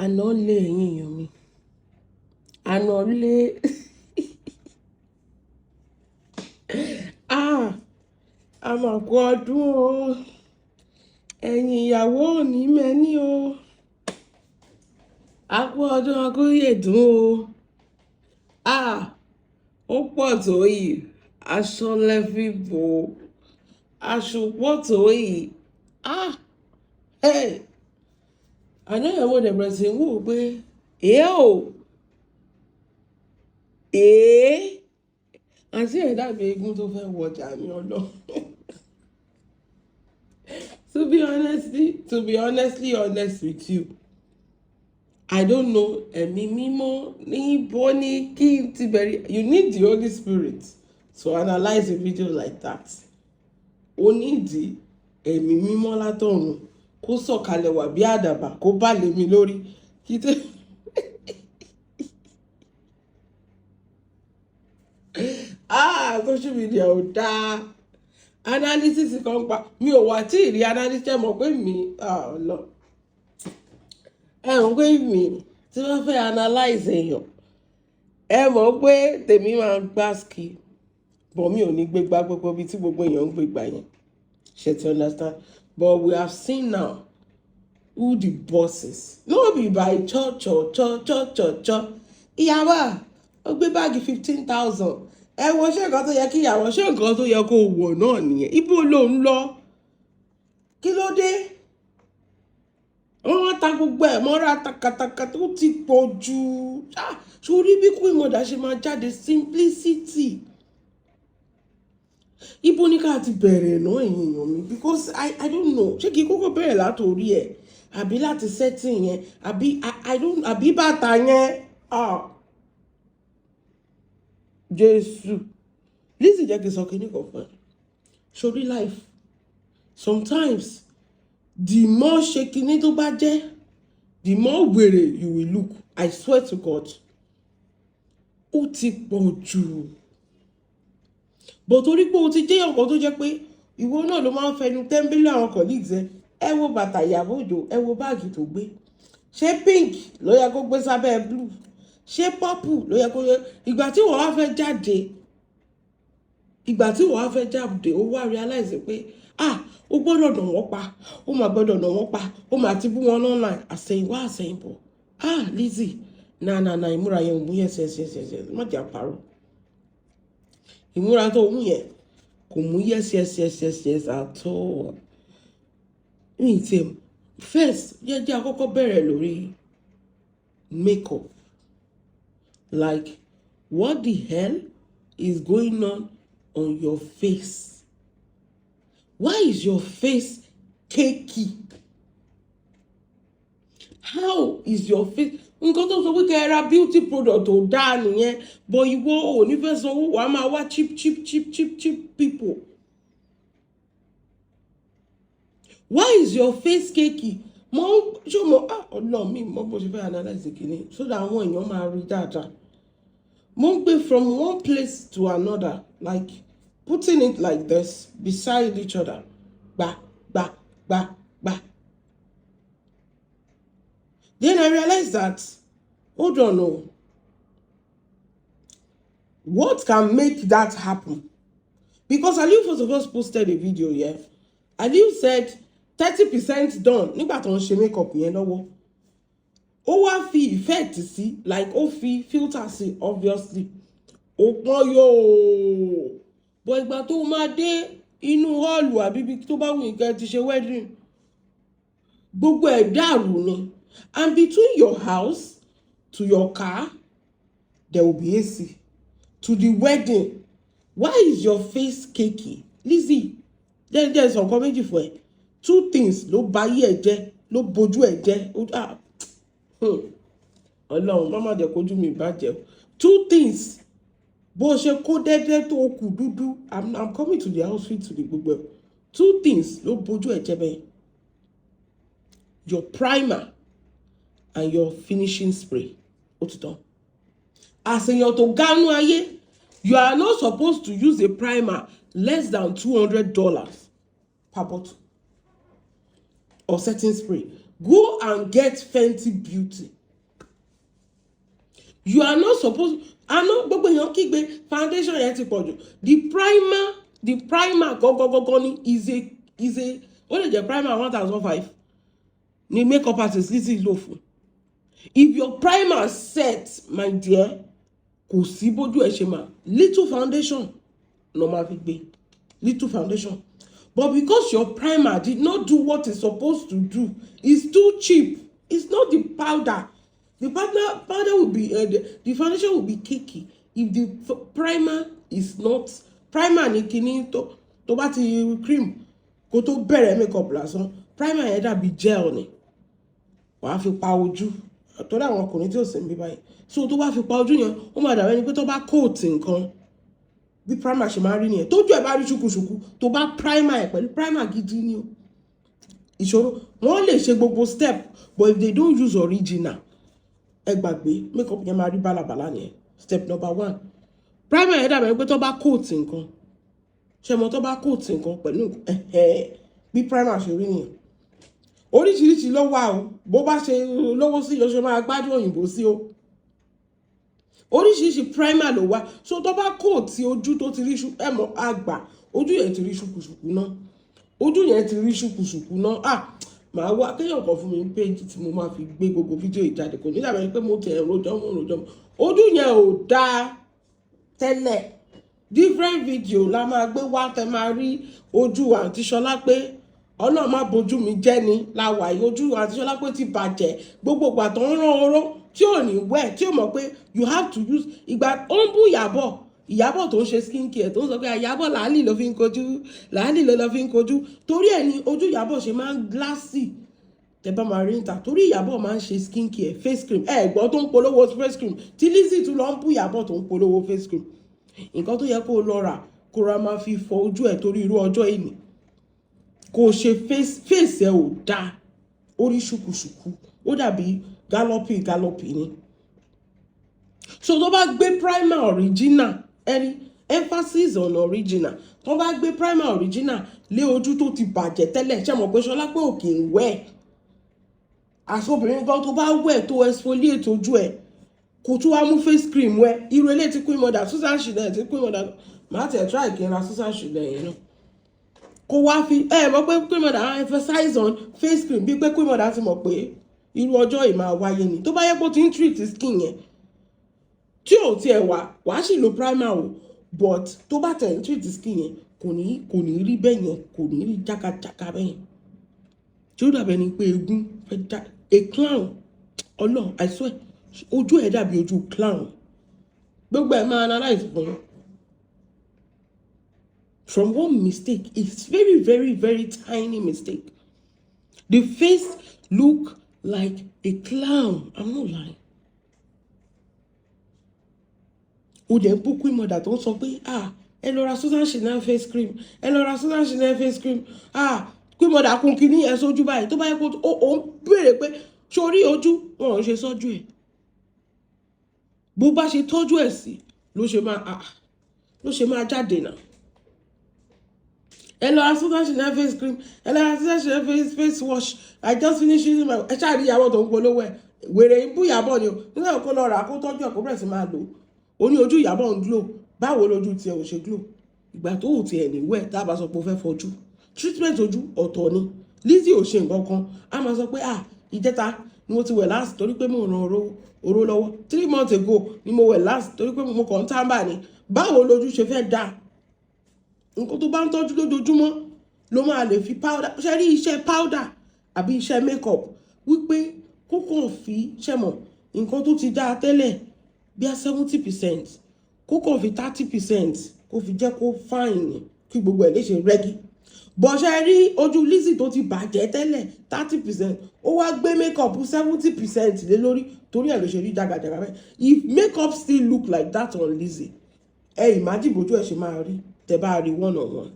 Àná lé, ẹ̀yin èèyàn mi. Àná lé. Ah! A máa kú ọdún o. Ẹ̀yin ìyàwó ò ní mẹ́ní o. A kú ọdún, a kú ìyèdún o. Ah! Ó pọ̀ tó yìí, aṣọ lẹ fi bò ó. Aṣọ pọ̀ tó yìí. Ah! Hey! Àná yẹn mo dẹ̀ bẹ̀rẹ̀ sí ń wò pé, "Eh o! Eh!" Àǹtí ẹ̀ dàbí eégún tó fẹ́ wọjà ní ọlọ́. To be honestly honest with you, I don't know, ẹ̀mí mímọ́ níbo ni kí n ti bẹ̀rẹ̀. You need the Holy Spirit to analyse a video like that. O need ẹ̀mí mímọ́ látọ̀run kó sọ̀kalẹ̀ wá bí àdàbà kó bà lé mi lórí. Kí tẹ́. Ah, social media ò dáa. Analysis kan pa. Mi ò wá tí ì rí analysis, ẹ mọ̀ pé mi, ah, ọlọ́. Ẹ mọ̀ pé mi tí wọ́n fẹ́ analyze èèyàn, ẹ mọ̀ pé tèmi máa gbá ski, but mi ò ní gbé gbá gbogbo ibi tí gbogbo èèyàn ń gbé gbà yẹn. Ṣé ti understand? But we have seen now who the boss is. No be by cho cho cho cho cho cho. Ìyàwó, ó gbé báàgì 15,000. Ẹ wo, ṣé nǹkan tó yẹ kí ìyàwó, ṣé nǹkan tó yẹ kó wọ̀ náà nìyẹn? Ibo ló ń lọ? Kí ló dé? Wọ́n ta gbogbo ẹ̀ mọ́ra takataka tó ti pọ̀ jù. Ah, sórí bí Queen Mother ṣe máa jáde, simplicity. Ibo ní ká ti bẹ̀rẹ̀ náà, ẹ̀yin èèyàn mi? Because I don't know. Ṣé kí kókó bẹ̀rẹ̀ látòrí ẹ̀? Àbí láti setting yẹn? Àbí I don't, àbí bàtà yẹn? Ah. Jésù. Lizzy, jẹ́ kí n sọ kíní kan fún ẹ. Sórí life, sometimes the more ṣe kíní tó bá jẹ́, the more wèrè you will look. I swear to God. Ó ti pọ̀ jù. But torí pé o ti jẹ́ ọ̀kan tó jẹ́ pé ìwọ náà ló máa ń fẹnu tẹ́ńbẹ́lú àwọn colleagues ẹ. Ẹ wo bàtà Ìyábọ̀ Òjó, ẹ wo báàgì tó gbé. Ṣé pink ló yẹ kó gbé sábẹ́ blue? Ṣé purple ló yẹ kó yẹ? Ìgbà tí wọ́n wá fẹ́ jáde, ìgbà tí wọ́n wá fẹ́ jáde, ó wá realize pé, ah, ó gbọ́dọ̀ nà wọ́n pa, ó máa gbọ́dọ̀ nà wọ́n pa, ó máa ti bú wọn online, àsẹ̀yìnwá àsẹ̀yìnbọ̀. Ah, Lizzy, na na na, ìmúra yẹn ò mú. Yes, má jà parọ́. Ìmúra tó mú yẹn kò mú. Yes at all. Mi ì tiẹ̀ first yẹ jẹ́ àkọ́kọ́ bẹ̀rẹ̀ lórí makeup. Like, what the hell is going on your face? Why is your face cakey? How is your face? Nǹkan tó sọ pé kẹ́ ẹ ra beauty product tó dáa nìyẹn, but ìwọ ò ní fẹ́ sanwó, wàá máa wá cheap, cheap, cheap, cheap, cheap people. Why is your face cakey? Mo ń ṣó mo, ah, Ọlọ́run mi mọ bó ṣe fẹ́ analyse kìíní so that àwọn èèyàn máa rí dáadáa. Mo ń gbé from one place to another, like putting it like this beside each other, gba gba gba gba. Then I realized that, hold on, oh, what can make that happen? Because Aliu first of all posted a video here. Aliu said 30% done nígbà tó ń ṣe makeup yẹn lọ́wọ́. Ó wá fi effect sí, like ó fi filter sí, obviously ó pọ́n yóò, but ìgbà tó máa dé inú hall àbí ibi tó bá wù yín kẹ́ ti ṣe wedding, gbogbo ẹ̀ dàrú ni. And between your house to your car there will be AC to the wedding. Why is your face cakey? Lizzy, jẹ́ jẹ́ sọ nǹkan méjì fún ẹ. Two things ló bà ayé ẹ jẹ́, ló bojú ẹ jẹ́. Ah, Ọlọ́run má má jẹ́ kójú mi bàjẹ́. Two things, bó ṣe kó dẹ́dẹ́ tó kù dúdú. I'm coming to the outfit, to the gbogbo ẹ̀. Two things ló bojú ẹ jẹ́ bẹ́ẹ̀: your primer and your finishing spray. Ó ti tán. Àṣeyàn tó gánú ayé, you are not supposed to use a primer less than $200 per bottle or setting spray. Go and get Fenty Beauty. You are not supposed, àná gbogbo èèyàn kígbe foundation yẹn ti pọ̀ jù. The primer, the primer gọ́gọ́gọ́gọ́ ni is a ó lè jẹ́ primer 1,500 ni makeup artist Lizzy lò fún. If your primer set, my dear, kò sí bójú ẹ ṣe mà. Little foundation ló máa fi gbé, little foundation. But because your primer did not do what it's supposed to do, it's too cheap. It's not the powder. The powder will be the foundation will be cakey if the primer is not primer. Ní kíní tó bá ti cream kó tó bẹ̀rẹ̀ makeup lásán, primer yẹn dàbí gel ni wàá fi pa ojú, torí àwọn ọkùnrin tí ò sí níbí báyìí. So tó bá fi pa ojú yẹn, ó máa dàbí ẹni pé tó bá coat nǹkan. Bí primer ṣe máa rí nìyẹn. Tójú ẹ bá rí ṣùkùṣùkù, tó bá primer ẹ pẹ̀lú primer gidi ni o. Ìṣòro, wọ́n lè ṣe gbogbo step, but if they don't use original, ẹ gbàgbé, makeup yẹn máa rí bálabàlá nìyẹn. Step number one, primer yẹn dàbí ẹni pé tó bá coat nǹkan. Ṣe mọ tó bá coat nǹkan pẹ̀lú ẹ̀hẹ́, bí primer ṣe rí nìyẹn. Oríṣiríṣi ló wà o. Bó bá ṣe lówó sí ló ṣe máa gbádùn òyìnbó sí o. Oríṣiríṣi primer ló wà. So tó bá coat ojú tó ti rí ṣu, ẹ mọ àgbà, ojú yẹn ti rí ṣùkùṣùkù náà, ojú yẹn ti rí ṣùkùṣùkù náà. Ah, màá wá kéèyàn kan fún mi ní péjì tí mo máa fi gbé gbogbo fídíò yìí jáde. Kò ní dàbí pé mo tẹ̀ rojọ́, mo rojọ́ mọ́. Ojú yẹn ò dáa tẹ́lẹ̀. Different video la máa gbé wá, tẹ máa rí ojú àǹtí Ṣọlá pé Ọlọ́run má bójú mi jẹ́ ni la wà yìí. Ojú àǹtí Ṣọlá pé ti bàjẹ́. Gbogbo ìgbà tó ń rán oró tí ò ní wẹ̀, tí ò mọ̀ pé you have to use. Ìgbà ó ń bú Ìyábọ̀, Ìyábọ̀ tó ń ṣe skin care, tó ń sọ pé Ìyábọ̀ làálì ló fi ń kojú, làálì ló lọ fi ń kojú. Torí ẹ̀ ni ojú Ìyábọ̀ ṣe máa ń glassy tẹ bá máa rí níta, torí Ìyábọ̀ máa ń ṣe skin care, face cream. Ẹ gbọ́ tó ń polówó face cream, tí Lizzy tún lọ ń bú Ìyábọ̀ tó ń polówó face cream. Nǹkan tó yẹ kó o lọ rà, kó ra máa fi fọ ojú ẹ̀, torí irú ọjọ́ ìní kó o ṣe face ẹ̀ ò dáa. Ó rí ṣùkùṣùkù, ó dàbí gallopy gallopy ni. So tó bá gbé primer original, ẹni emphasis on original, tó bá gbé primer original lé ojú tó ti bàjẹ́ tẹ́lẹ̀, ṣé mọ̀ pé Ṣọlá pé òkè ń wẹ̀ àṣọbìnrin gan, tó bá wẹ̀, tó exfoliate ojú ẹ̀, kò tún wá mú face cream wẹ̀, irú eléyìí tí Queen Mother Susan Chanel, tí Queen Mother, màá tẹ̀ try kí n ra Susan Chanel yẹn náà, kó wá fi. Ẹ mọ̀ pé Queen Mother á emphasize on face cream, bíi pé Queen Mother ti mọ̀ pé irú ọjọ́ yìí máa wáyé ni. Tó bá yẹ kó ti ń treat skin yẹn, tí ò tiẹ̀ wá, wàá sì lo primer o, but tó bá tẹ̀ ń treat skin yẹn, kò ní rí bẹ́ẹ̀ yẹn, kò ní rí jákàjáká bẹ́ẹ̀ yẹn tí ó dàbẹ̀ ni pé eégún fẹ́ já, a clown. Ọlọ́run, I swear, ojú ẹ̀ dàbí ojú clown. Gbogbo ẹ̀ máa analyse fún yín from one mistake. It's very, very, very tiny mistake. The face look like a clown. I'm not lying. Ó dẹ̀ ń bú Queen Mother tó ń sọ pé, "Ah, ẹ lọ ra Susan Chanel face cream, ẹ lọ ra Susan Chanel face cream." Ah, Queen Mother kún kínní ẹ sójú báyìí. Tó bá yẹ kó ó ń béèrè pé sórí ojú wọn ò ṣe sọ́jú ẹ̀, bó bá ṣe tọ́jú ẹ̀ sí ló ṣe máa, ah, ló ṣe máa jáde náà. Ẹ lọ ra Susan Chanel face cream, ẹ lọ ra Susan Chanel face wash. I just finished using my. Ẹ ṣáà rí ìyàwó tó ń polówó ẹ. Wèrè ń bú Ìyàbọ̀ ni o. Nígbà kó lọ rà, kó tọ́jú ẹ̀, kó bẹ̀rẹ̀ sí máa lò ó. Ní ojú Ìyàbọ̀ ń glow, báwo lójú tiẹ̀ ò ṣe glow ìgbà tó ò tiẹ̀ ní wẹ̀? Tá a bá sọ pé o fẹ́ fọjú, treatment ojú ọ̀tọ̀ ni. Lizzy ò ṣe nǹkan kan, a máa sọ pé, "Ah, ìjẹta ni mo ti wẹ̀ last torí pé mo ràn oró lọ́wọ́. 3 months ago ni mo wẹ̀ last torí pé mo kàn ń tàǹbà ni." Báwo lójú ṣe fẹ́ dáa? Nǹkan tó bá ń tọ́jú lójoojúmọ́ ló máa lè fi powder ṣe rí. Iṣẹ́ powder àbí iṣẹ́ makeup wípé kó kàn fi ṣe mọ̀ nǹkan tó ti dáa tẹ́lẹ̀ bí a 70%, kó kàn fi 30% kó fi jẹ́ kó fine, kí gbogbo ẹ̀ lè ṣe rẹ́gí bọ̀ṣẹ́ rí. Ojú Lizzy tó ti bàjẹ́ tẹ́lẹ̀, 30%, ó wá gbé makeup 70% lé lórí, torí ẹ̀ ló ṣe rí jagajaga bẹ́ẹ̀. If makeup still look like that on Lizzy, ẹ imagine bójú ẹ̀ ṣe máa rí tẹ́ bá rí one on one.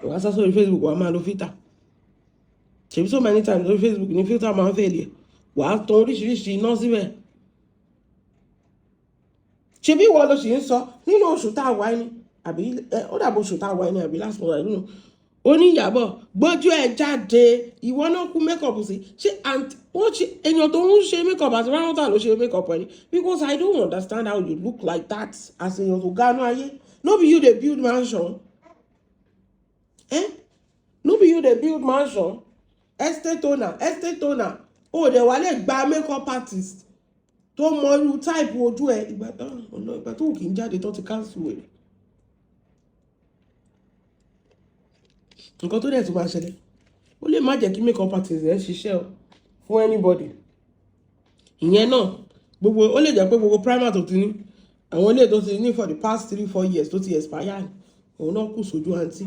Wàá sá sórí Facebook, wàá máa lo filter. Ṣèbí so many times lórí Facebook ní filter máa ń fail ẹ̀. Wàá tan oríṣiríṣi iná síbẹ̀. Ṣebí ìwọ ló sì ń sọ nínú oṣù tá a wáyé ni, àbí ó dàbí oṣù tá a wáyé ni, àbí last month, I don't know. Ó ní, "Ìyábọ̀, gbójú ẹ̀ jáde." Ìwọ náà kú makeup sí. Ṣé wọ́n ṣe èèyàn tó ń ṣe makeup àti ráńtà ló ṣe makeup ẹ̀ ni? Because I don't understand how you look like that as èèyàn tó gánú ayé. No be you dey build mansion, eh? No be you dey build mansion? Estate owner, estate owner. Ó dẹ̀ wá lè gba makeup artist tó mọ irú type ojú ẹ. Ìgbà tó ọ̀nà ìgbà tó kì í jáde tó ti cancel ẹ̀. Nǹkan tó dẹ̀ tó máa ṣẹlẹ̀, ó lè má jẹ́ kí makeup artist ẹ̀ ṣiṣẹ́ o fún anybody. Ìyẹn náà, gbogbo ó lè jẹ́ pé gbogbo primer tó ti ní, àwọn ilé tó ti ní for the past 3-4 years tó ti expire, òun náà kù sójú àǹtí.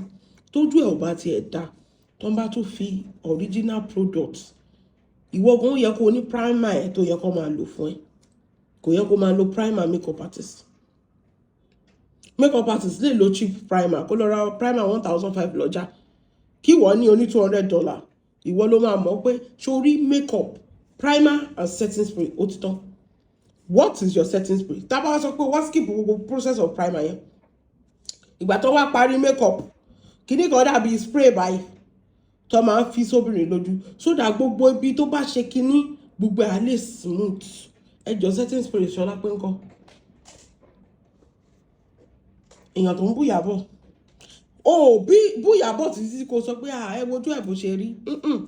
Tójú ẹ̀ ò bá tiẹ̀ dá, tó ń bá tún fi original product, ìwọ gan ó yẹ kó o ní primer ẹ̀ tó yẹ kó máa lò fún ẹ. Kò yẹ kó máa lo primer makeup artist. Makeup artist lè lo cheap primer, kó lọ ra primer 1,500 lọ́jà, kí wọ́n ní oní $200. Ìwọ ló máa mọ̀ pé sórí makeup, primer and setting spray, ó ti tán. What is your setting spray? Tá bá wá sọ pé wá skip gbogbo process of primer yẹn, ìgbà tó wá parí makeup, kíní kan dàbí spray báyìí tó máa ń fi sóbìnrin lójú, so that gbogbo ibi tó bá ṣe kíní, gbogbo ẹ̀ á lè smooth. Ẹ jọ, setting spray Ṣọlá pé ńkọ́? Èèyàn tó ń búyàbọ̀, o bí búyàbọ̀ títí kò sọ pé, "Ah, ẹ wojú ẹ̀ bó ṣe rí."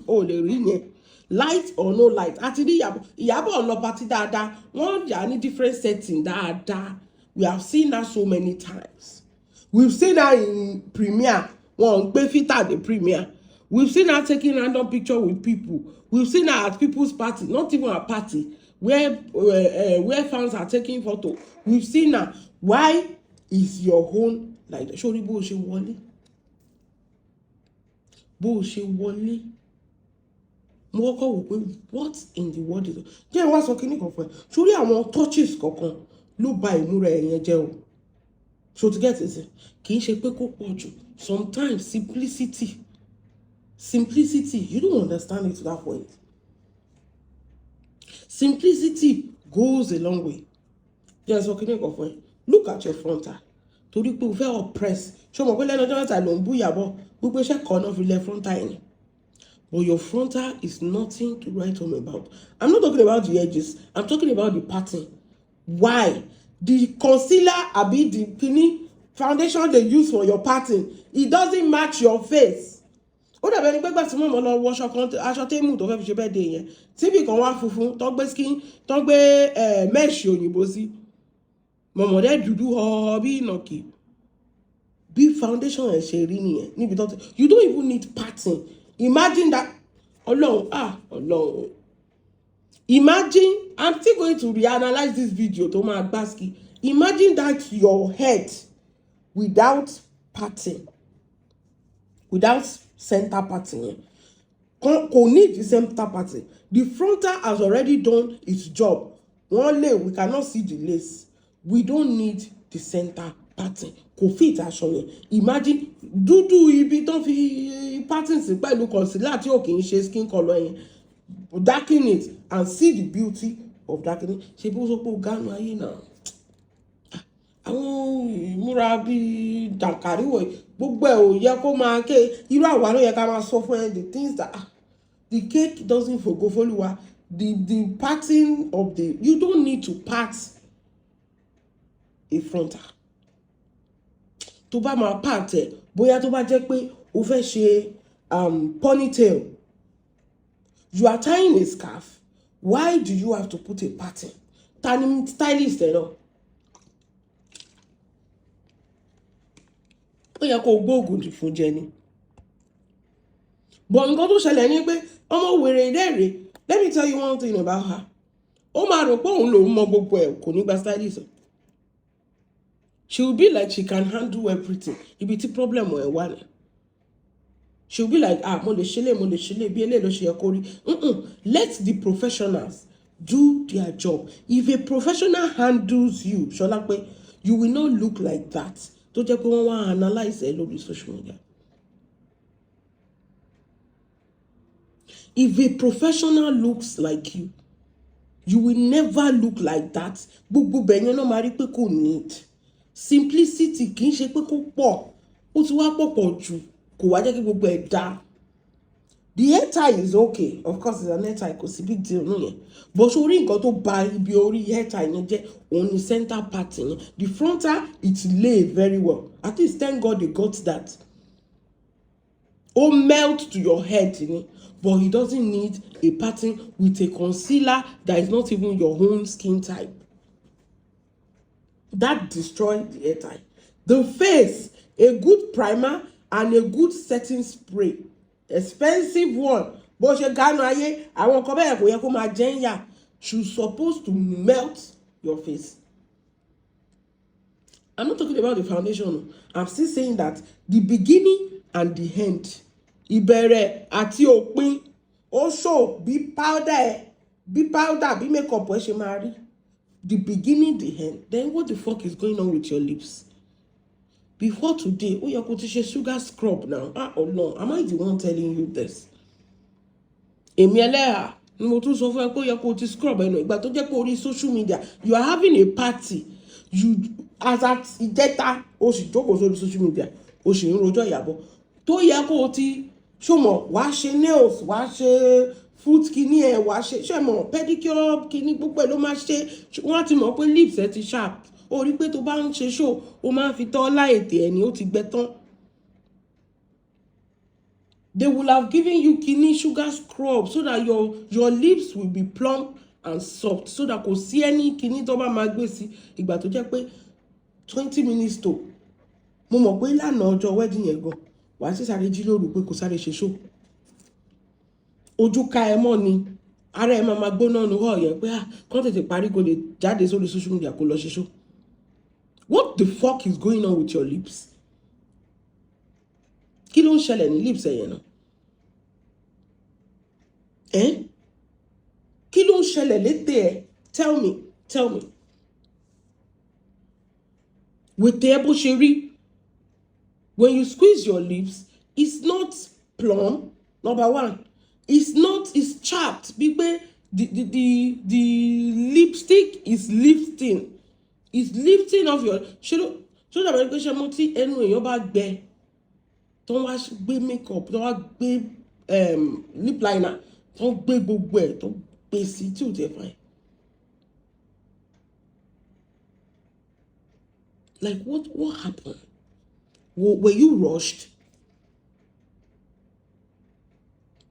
O lè rí yẹn, light or no light. Àti rí Ìyábọ̀. Ìyábọ̀ lọ party dáadáa, wọ́n yà ní different setting dáadáa. We have seen her so many times. We've seen her in premiere, wọ́n ń gbé fítà dé premiere. We've seen her taking random picture with people. We've seen her at people's party, not even a party where fans are taking photo. We've seen her. Why is your own like that? Sórí bó o ṣe wọlé, bó o ṣe wọlé, mo kọ́kọ́ wò pé, what in the world is? Jẹ́ wá sọ kíní kan fún ẹ. Sórí àwọn touches kọ̀ọ̀kan ló ba ìmúra ẹ̀ yẹn jẹ́ o. So to get it, kì í ṣe pé kó pọ̀ jù. Sometimes simplicity, simplicity, you don't understand it to that point. Simplicity goes a long way. Jẹ́ sọ kíní kan fún ẹ. Look at your frontal. Torí pé o fẹ́ oppress, ṣé o mọ̀ pé lẹ́nu ọjọ́ mẹ́ta ló ń bú Ìyábọ̀ gbogbo iṣẹ́ kan náà fi lẹ frontal yẹn? But your frontal is nothing to write home about. I'm not talking about the edges, I'm talking about the pattern. Why the concealer abi the kini foundation they use for your pattern, it doesn't match your face? Ó dàbí ẹni pé gbà tí mọ̀mọ́ lọ wọṣọ kan, aṣọ Temu tó fẹ́ fi ṣe birthday yẹn, tíbi kan wá funfun tó gbé skin, tó gbé mesh òyìnbó sí, mọ̀mọ́ dẹ́ dúdú họ́họ́ bí ìnàkì. Bí foundation ẹ̀ ṣe rí nìyẹn níbi tó ti. You don't even need pattern. Imagine that. Ọlọ́run, ah, Ọlọ́run. Imagine, I'm still going to reanalyze this video tó máa gbáski. Imagine that your head without pattern, without center pattern yẹn. Kò need the center pattern. The frontal has already done its job. Wọ́n lè, we cannot see the lace. We don't need the center pattern. Kò fit aṣọ yẹn. Imagine dúdú ibi tó fi pattern sí pẹ̀lú concealer tí ò kì í ṣe skin colour yẹn. Darken it and see the beauty of darkening. Ṣe bí ó sọ pé ó gánú ayé náà, àwọn ìmúra bíi jàǹkàríwọ̀, gbogbo ẹ̀ ò yẹ kó máa ké. Irú àwa ló yẹ ká máa sọ fún ẹ the things that, ah, the cake doesn't forgo foluwa. The parting of the, you don't need to part a frontal. Tó bá máa part ẹ̀, bóyá tó bá jẹ́ pé o fẹ́ ṣe ponytail, you are tying a scarf. Why do you have to put a pattern? Ta ni stylist ẹ náà? Ó yẹ kó o gbóògùn fún jẹ ni. But nǹkan tó ṣẹlẹ̀ ni pé ọmọ wèrè ìdẹ́rẹ̀, let me tell you one thing about her. Ó máa rò pé òun lòún mọ gbogbo ẹ̀, kò ní gba stylist. She will be like she can handle everything. Ibi tí problem ẹ̀ wà ní, she will be like, "Ah, mo lè ṣe lè, mo lè ṣe lè, bí eléyìí ló ṣe yẹ kó rí." Let the professionals do their job. If a professional handles you, Ṣọlápé, you will not look like that tó jẹ́ pé wọ́n wá analyse ẹ lórí social media. If a professional looks like you, you will never look like that. Gbogbo bẹ̀yẹn náà máa rí pé kò need simplicity. Kì í ṣe pé kó pọ̀, ó ti wá pọ̀ pọ̀ jù. Kò wá jẹ́ kí gbogbo ẹ̀ dá. The hair tie is okay. Of course, it's an hair tie, kò sí big deal nù yẹn, but ṣé orí nǹkan tó ba ibi orí hair tie yẹn jẹ́, òun ni center part yẹn. The frontal, it lay very well. At least, thank God they got that. Ó melt to your head ni, but he doesn't need a pattern with a concealer that is not even your own skin type. That destroy the hair tie. The face, a good primer and a good setting spray, expensive one, bó ṣe gánú ayé àwọn nǹkan bẹ́ẹ̀ kò yẹ kó máa jẹ́ ń yà, should suppose to melt your face. I'm not talking about the foundation. I'm still saying that the beginning and the end, ìbẹ̀rẹ̀ àti òpin, ó show bí powder ẹ, bí powder, bí makeup ẹ ṣe máa rí. The beginning, the end. Then what the fuck is going on with your lips? Before today, ó yẹ kó ti ṣe sugar scrub now. Ah, oh no, am I the one telling you this? Èmi ẹlẹ́hà ni mo tún sọ fún ẹ pé ó yẹ kó ti scrub ẹnu. Ìgbà tó jẹ́ pé orí social media, you are having a party, you as at ìjẹta, o sì jókòó sórí social media, o sì ń rojọ́ Ìyàbọ̀, tó yẹ kó o ti ṣòmọ̀, wàá ṣe nails, wàá ṣe foot kìíní ẹ, wàá ṣe ṣe mọ̀ pedicure kìíní, gbogbo ẹ ló máa ṣe. Wọ́n á ti mọ̀ pé lips ẹ ti sharp. Ó rí pé tó bá ń ṣe show, ó máa ń fi tọ́ láètè ẹ̀ ní, ó ti gbẹ tán. They will have given you kini sugar scrub so that your lips will be plump and soft, so that kò sí ẹni kini tó bá máa gbé sí. Ìgbà tó jẹ́ pé 20 minutes to, mo mọ̀ pé lánàá ọjọ́ wedding yẹn gan, wàá sì sáré jí lóru pé kò sáré ṣe show. Ojú ká ẹ mọ́ ni, ara ẹ máa ma gbóná nu hall yẹn pé, ah, kán tètè parí kó lè jáde sórí social media kó lọ ṣe show. What the fuck is going on with your lips? Kí ló ń ṣẹlẹ̀ ní lips ẹ yẹn náà ẹ? Kí ló ń ṣẹlẹ̀ létè ẹ? Tell me, tell me. Wètè ẹ bó ṣe rí, when you squeeze your lips, it's not plump. Number one, it's not, it's chapped, bí pé the lipstick is lifting off your, ṣé ló ṣó dàbí pé ṣé mo tí ẹnu èèyàn bá gbẹ, tó ń wá gbé makeup, tó ń wá gbé lip liner, tó ń gbé gbogbo ẹ̀, tó gbé sí tí ò tiẹ̀ fine. Like, what happened? Were you rushed?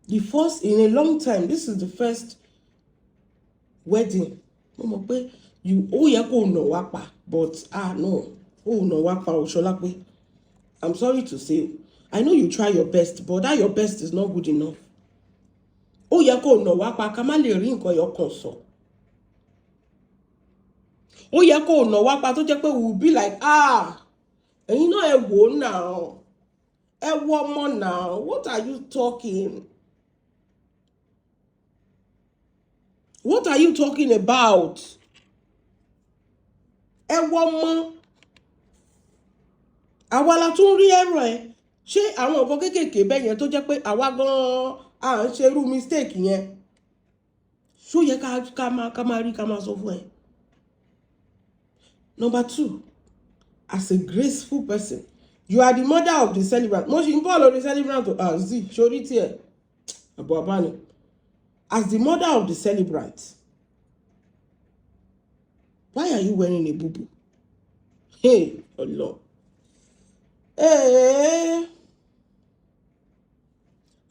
The first in a long time, this is the first wedding mo mọ̀ pé you, ó yẹ kó nà wá pa, but ah, no, ó nà wá pa o, Ṣọlápé. I'm sorry to say, I know you try your best, but that your best is not good enough. Ó yẹ kó nà wá pa ká má lè rí nǹkan ẹyọ kan sọ. Ó yẹ kó nà wá pa tó jẹ́ pé we will be like, ah, ẹ̀yin náà, ẹ wò ó now, ẹ wo ọmọ now, what are you talking, what are you talking about? Ẹ wo ọmọ, àwa la tún rí ẹ̀rọ ẹ. Ṣé àwọn nǹkan kéékèèké bẹ́ẹ̀ yẹn tó jẹ́ pé àwa gan-an à ń ṣerú mistake yẹn, ṣó yẹ ká máa rí ká máa sọ fún ẹ? Number two, as a graceful person, you are the mother of the celebrant. Mo ṣì ń bọ̀ lórí celebrant. Ah, zi sórí tiẹ̀ àbọ̀ àbáni. As the mother of the celebrant, why are you wearing a bubu? Hey, Allah. Hey.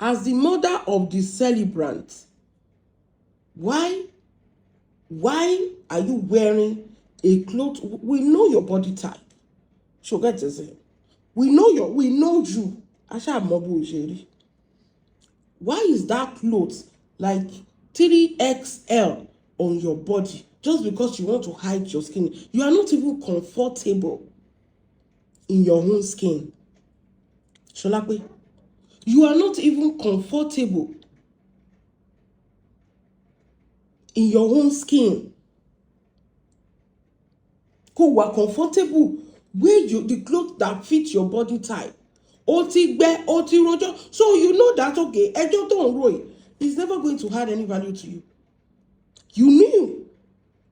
As the mother of the celebrant, why are you wearing a cloth? We know your body type. So get this. We know you. Aṣá mọ bó ṣe rí. Why is that cloth like 3XL on your body just because you want to hide your skin? You are not even comfortable in your own skin. Ṣọlápé, you are not even comfortable in your own skin. Kó wà comfortable, wear the cloth that fit your body type. Ó ti gbẹ, ó ti rojọ́, so you know that, okay, ẹjọ́ tó ń ro yìí is never going to add any value to you. You knew,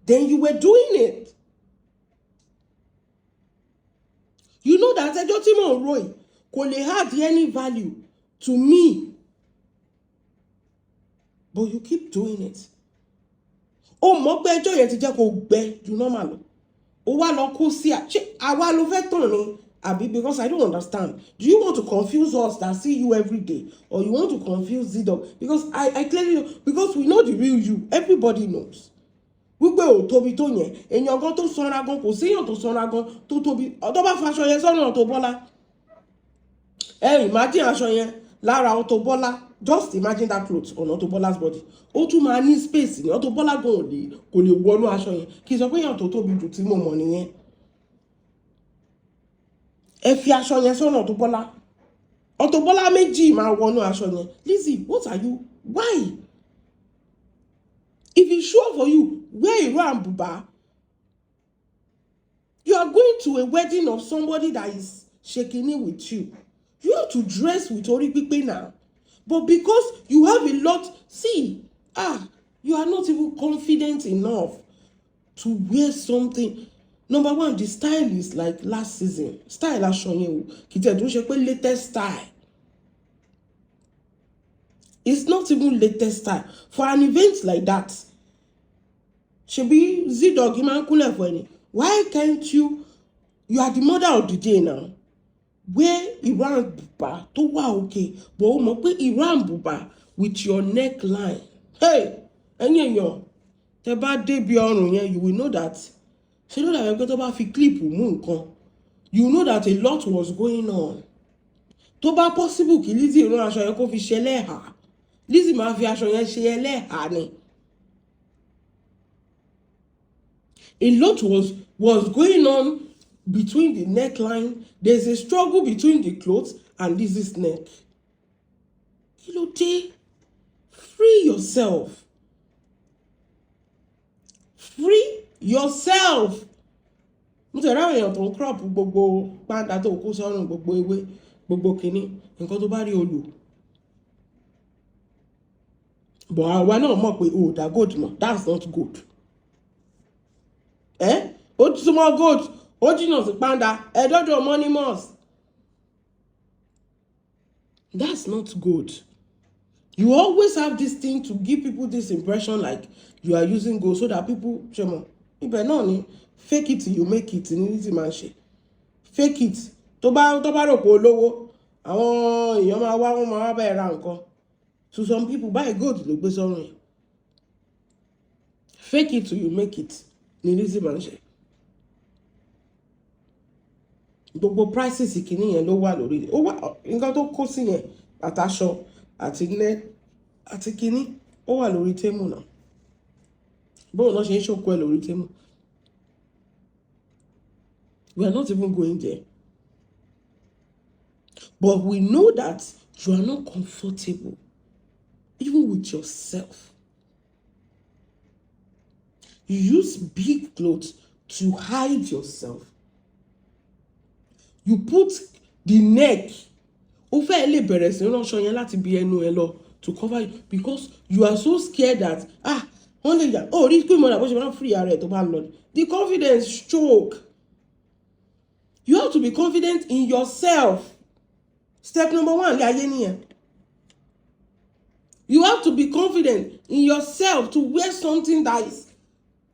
then you were doing it. You know that ẹjọ́ tí mò ń ro yìí Kò lè add any value to me, but you keep doing it. Ó mọ̀ pé ẹjọ́ yẹn ti jẹ́ kó gbẹ ju normal lọ. Ó wá lọ kó sí à, ṣé àwa ló fẹ́ tàn ni àbí? Because I don't understand. Do you want to confuse us that see you every day, or you want to confuse Zidog? Because I clearly know, because we know the real you. Everybody knows wípé ò tóbi tó yẹn. Èèyàn gan tó sanra gan, kò séèyàn tó sanra gan tó tóbi. Tó bá faṣọ yẹn sọ́nà Auto Bola, ẹ imagine aṣọ yẹn lára Auto Bola. Just imagine that cloth on Auto Bola's body. Ó tún máa ní space ní. Auto Bola gan ò lè, kò lè wọnú aṣọ yẹn. Kì í sọ pé èèyàn tó tóbi jù tí mo mọ̀ nìyẹn. Ẹ fi aṣọ yẹn sọ́nà Auto Bola, Auto Bola méjì máa wọnú aṣọ yẹn. Lizzy, what are you? Why? If it's sure for you, wear ìró and bùbá. You are going to a wedding of somebody that is shaking it with you. You have to dress with orí pípé now. But because you have a lot, see, ah, you are not even confident enough to wear something. Number one, the style is like last season style. Aṣọ yẹn o, kì í tẹ̀ tó ṣe pé latest style. It's not even latest style for an event like that. Ṣebí Zidog máa ń kúnlẹ̀ fún ẹni. Why can't you? You are the mother of the day now. Wear ìró and bùbá tó wà okay, but ó mọ̀ pé ìró and bùbá with your neckline, hey, ẹ̀yin èèyàn, tẹ bá débi ọrùn yẹn, you will know that ṣe ló dàbí pé tó bá fi clip mú nǹkan. You know that a lot was going on. Tó bá possible kí Lizzy rán aṣọ yẹn kó fi ṣe ẹlẹ́hàá, Lizzy máa fi aṣọ yẹn ṣe ẹlẹ́hàá ni. A lot was going on between the neckline. There's a struggle between the clothes and Lizzy's neck. Kí ló dé? Free yourself, free yourself. Mo tẹ̀lé àwọn èèyàn tó ń crop gbogbo pàǹdà tó kó sọ́rùn, gbogbo ewé, gbogbo kìíní, nǹkan tó bá rí o lò. But àwa náà mọ̀ pé o ò dá gold mọ̀. That's not gold. Ẹ́ ó túmọ̀ gold, ó jìnnà sí pàǹdà. Ẹ dọ́dọ̀ money. That's not good. You always have this thing to give people this impression like you are using gold, so that people ṣe mọ̀. Ibẹ̀ náà ni fake it till you make it ní tí máa ń ṣe. Fake it. Tó bá rò pé olówó, àwọn èèyàn máa wá, wọ́n máa wá bẹ́ẹ̀ ra nǹkan. To some people, buy gold ló gbé sọ́rùn yẹn. Fake it till you make it ní Lizzy máa ń ṣe. Gbogbo prices kìíní yẹn ló wà lórí. Ó wà, nǹkan tó kó sí yẹn, àtàṣọ àti net àti kìíní, ó wà lórí Temu náà. Bóun náà ṣe ń ṣòkó ẹ lórí Temu. We are not even going there, but we know that you are not comfortable even with yourself. You use big clothes to hide yourself. You put the neck, ó fẹ́ lè bẹ̀rẹ̀ sí ránṣọ yẹn láti bí ẹnu ẹ lọ to cover you, because you are so scared that, ah, wọ́n lè yà ó rí pé mọ̀nà bó ṣe máa ń free ara ẹ̀ tó bá ń lọ. The confidence choke. You have to be confident in yourself. Step number one lé ayé nìyẹn. You have to be confident in yourself to wear something that is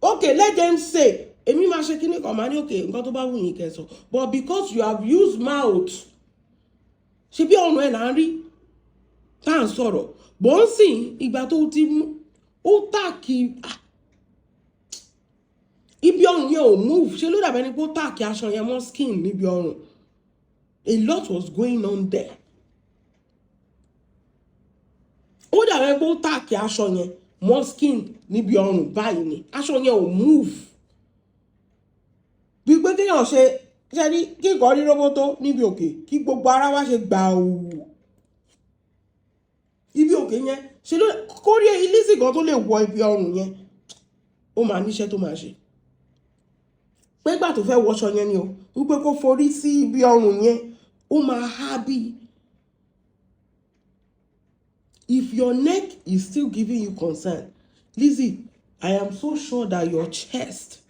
okay. Let them say, èmi máa ṣe kíní kan, máa ní okay, nǹkan tó bá wù yín kẹ́ sọ. But because you have used mouth, ṣe bí ọ̀run ẹ̀ là ń rí tá à ń sọ̀rọ̀ bó ń sìn, ìgbà tó ti mú ó tàkì, ah, ibi ọrùn yẹn ò move. Ṣe ló dàbẹ́ ni pé ó tack aṣọ yẹn mọ́ skin níbi ọrùn. A lot was going on there. Ó dàbẹ́ pé ó tack aṣọ yẹn mọ́ skin níbi ọrùn báyìí ni. Aṣọ yẹn ò move, bí pé kéèyàn ṣe ṣe ní kí nǹkan rí róbótó níbi òkè, kí gbogbo ara wá ṣe gbà òwò ibi òkè yẹn. Ṣe ló kórí Lizzy kan tó lè wọ ibi ọrùn yẹn, ó máa níṣẹ́ tó máa ṣe. Pé gbà tó fẹ́ wọṣọ yẹn ni o, wípé kó forí sí ibi ọrùn yẹn, ó máa há bí. If your neck is still giving you concern, Lizzy, I am so sure that your chest,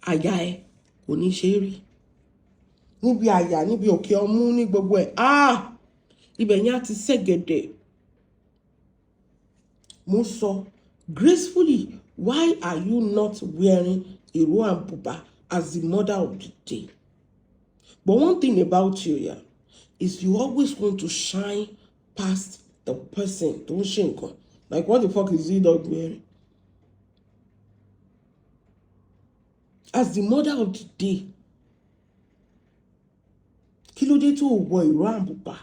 àyà ẹ, kò ní ṣe rí. Níbi àyà, níbi òkè ọmú, ní gbogbo ẹ̀. Ah! Ibẹ̀ yẹn á ti ṣẹ̀gẹ̀dẹ̀. Mo sọ gracefully, why are you not wearing ìró and bùbá as the mother of the day? But one thing about you, yeah, is you always want to shine past the person tó ń ṣe nǹkan. Like, what the fuck is he dog wearing? As the mother of the day, kí ló dé tó wọ ìró and bùbá?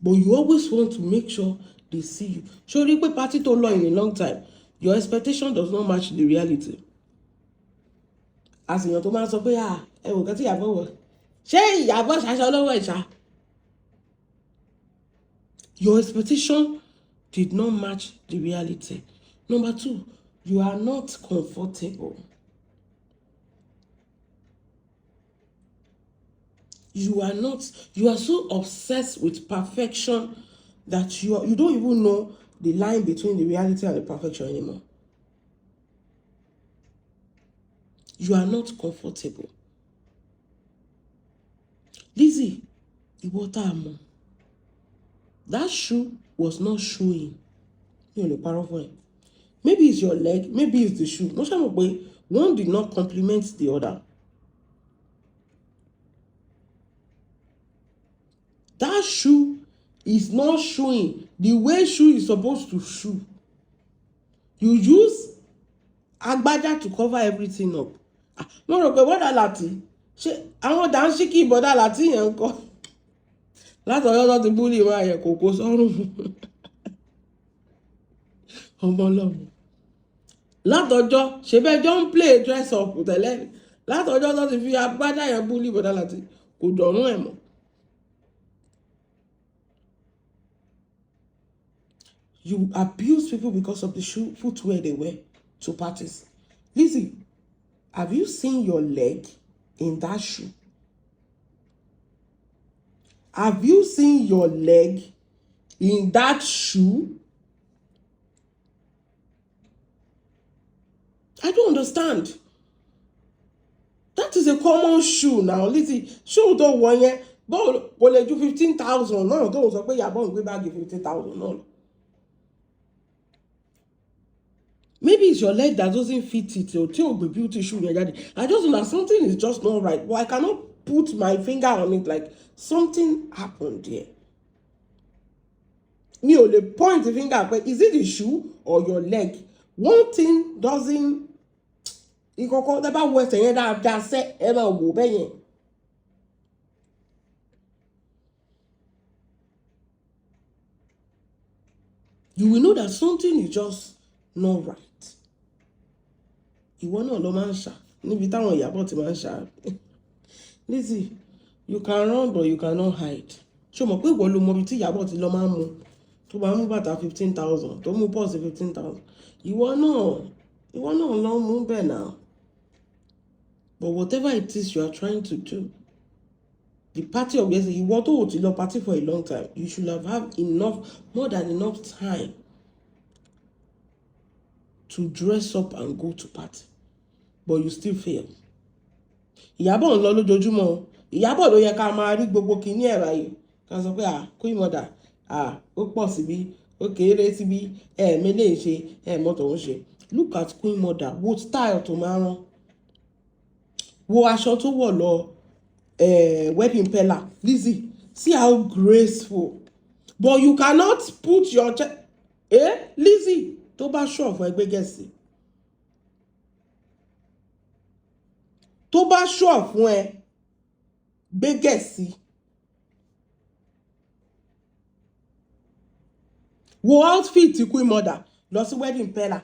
But you always want to make sure they see you. Ṣé o rí pé party tó lọ in a long time, your expectation does not match the reality. As èèyàn tó máa ń sọ pé, "Ah, ẹ wò kẹ́ tí Ìyábọ̀ wọ̀, ṣé Ìyábọ̀ ṣaṣọ lọ́wọ́ ìṣá?" Your expectation did not match the reality. Number two, you are not comfortable. You are not, you are so obsessed with perfection that you don't even know the line between the reality and the perfection anymore. You are not comfortable. Lizzy, ìwọ tá a mọ̀, that shoe was not showing. Mi ò lè parọ́ fún ẹ. Maybe it's your leg, maybe it's the shoe. Mo ṣe mọ̀ pé one did not complement the other. That shoe is not showing the way shoe is supposed to shoe. You use agbádá to cover everything up. Ah, mo rò pé bọ́dà láti ṣe àwọn dàńṣíkì bọ́dà láti yẹn ń kọ́ látọjọ́ tó ti bully máa yẹ kókó sọ́rùn ọmọ ọlọ́run látọjọ́ ṣe bẹ́ẹ̀ jọ ń play dress up tẹ́lẹ̀, látọjọ́ tó ti fi agbádá yẹn bully bọ́dà láti kò dọ̀rùn ẹ̀ mọ́. You abuse people because of the shoe footwear they wear to parties. Lizzy, have you seen your leg in that shoe? Have you seen your leg in that shoe? I don't understand. That is a common shoe now, Lizzy. Shoe tó wọ̀ yẹn, bọ́ọ̀lù kò lè ju 15,000 náà tó ń sọ pé Ìyábọ̀ ń gbé báàgì 15,000 náà lọ. Maybe it's your leg that doesn't fit it or tí ò gbé beauty shoe yẹn jáde. I just know that something is just not right, but I cannot put my finger on it, like something happened there. Mi ò lè point the finger pé is it the shoe or your leg? One thing doesn't, ìkọ̀kọ̀ tẹ́ bá wo ẹsẹ̀ yẹn dáadáa sẹ́ ẹ máa wò bẹ́ẹ̀ yẹn. You will know that something is just not right. Ìwọ náà ló máa ń ṣà níbi táwọn Ìyábọ̀ ti máa ń ṣà. Lizzy, you can run but you cannot hide. Ṣé o mọ̀ pé ìwọ ló mọ ibi tí Ìyábọ̀ ti lọ máa ń mu tó máa ń mú bàtà 15,000, tó mú pọ́ọ̀sì 15,000? Ìwọ náà lọ mú bẹ́ẹ̀ náà. But whatever it is you are trying to do, the party of yesterday, ìwọ tó o ti lọ party for a long time, you should have had enough, more than enough time to dress up and go to party, but you still fail. Ìyábọ̀ ń lọ lójoojúmọ́ o. Ìyábọ̀ ló yẹ ká máa rí gbogbo kinní ẹ̀ báyìí ká sọ pé, "Ah, queen mother, ah, ó pọ̀ síbí, ó kéré síbí, ẹ̀ẹ̀mí lè ṣe ẹ̀ẹ̀mọ́ tó ń ṣe." Look at queen mother, wo style tó máa rán, wo aṣọ tó wọ̀ lọ wedding Pella. Lizzy, see how graceful, but you cannot put your chest. Eh, Lizzy, tó bá ṣọ̀fọ̀ ẹgbẹ́ gẹ̀ẹ́sì, tó bá ṣọ̀ fún ẹ gbé gẹ̀ẹ́sì, wo outfit queen mother lọ sí wedding Pella,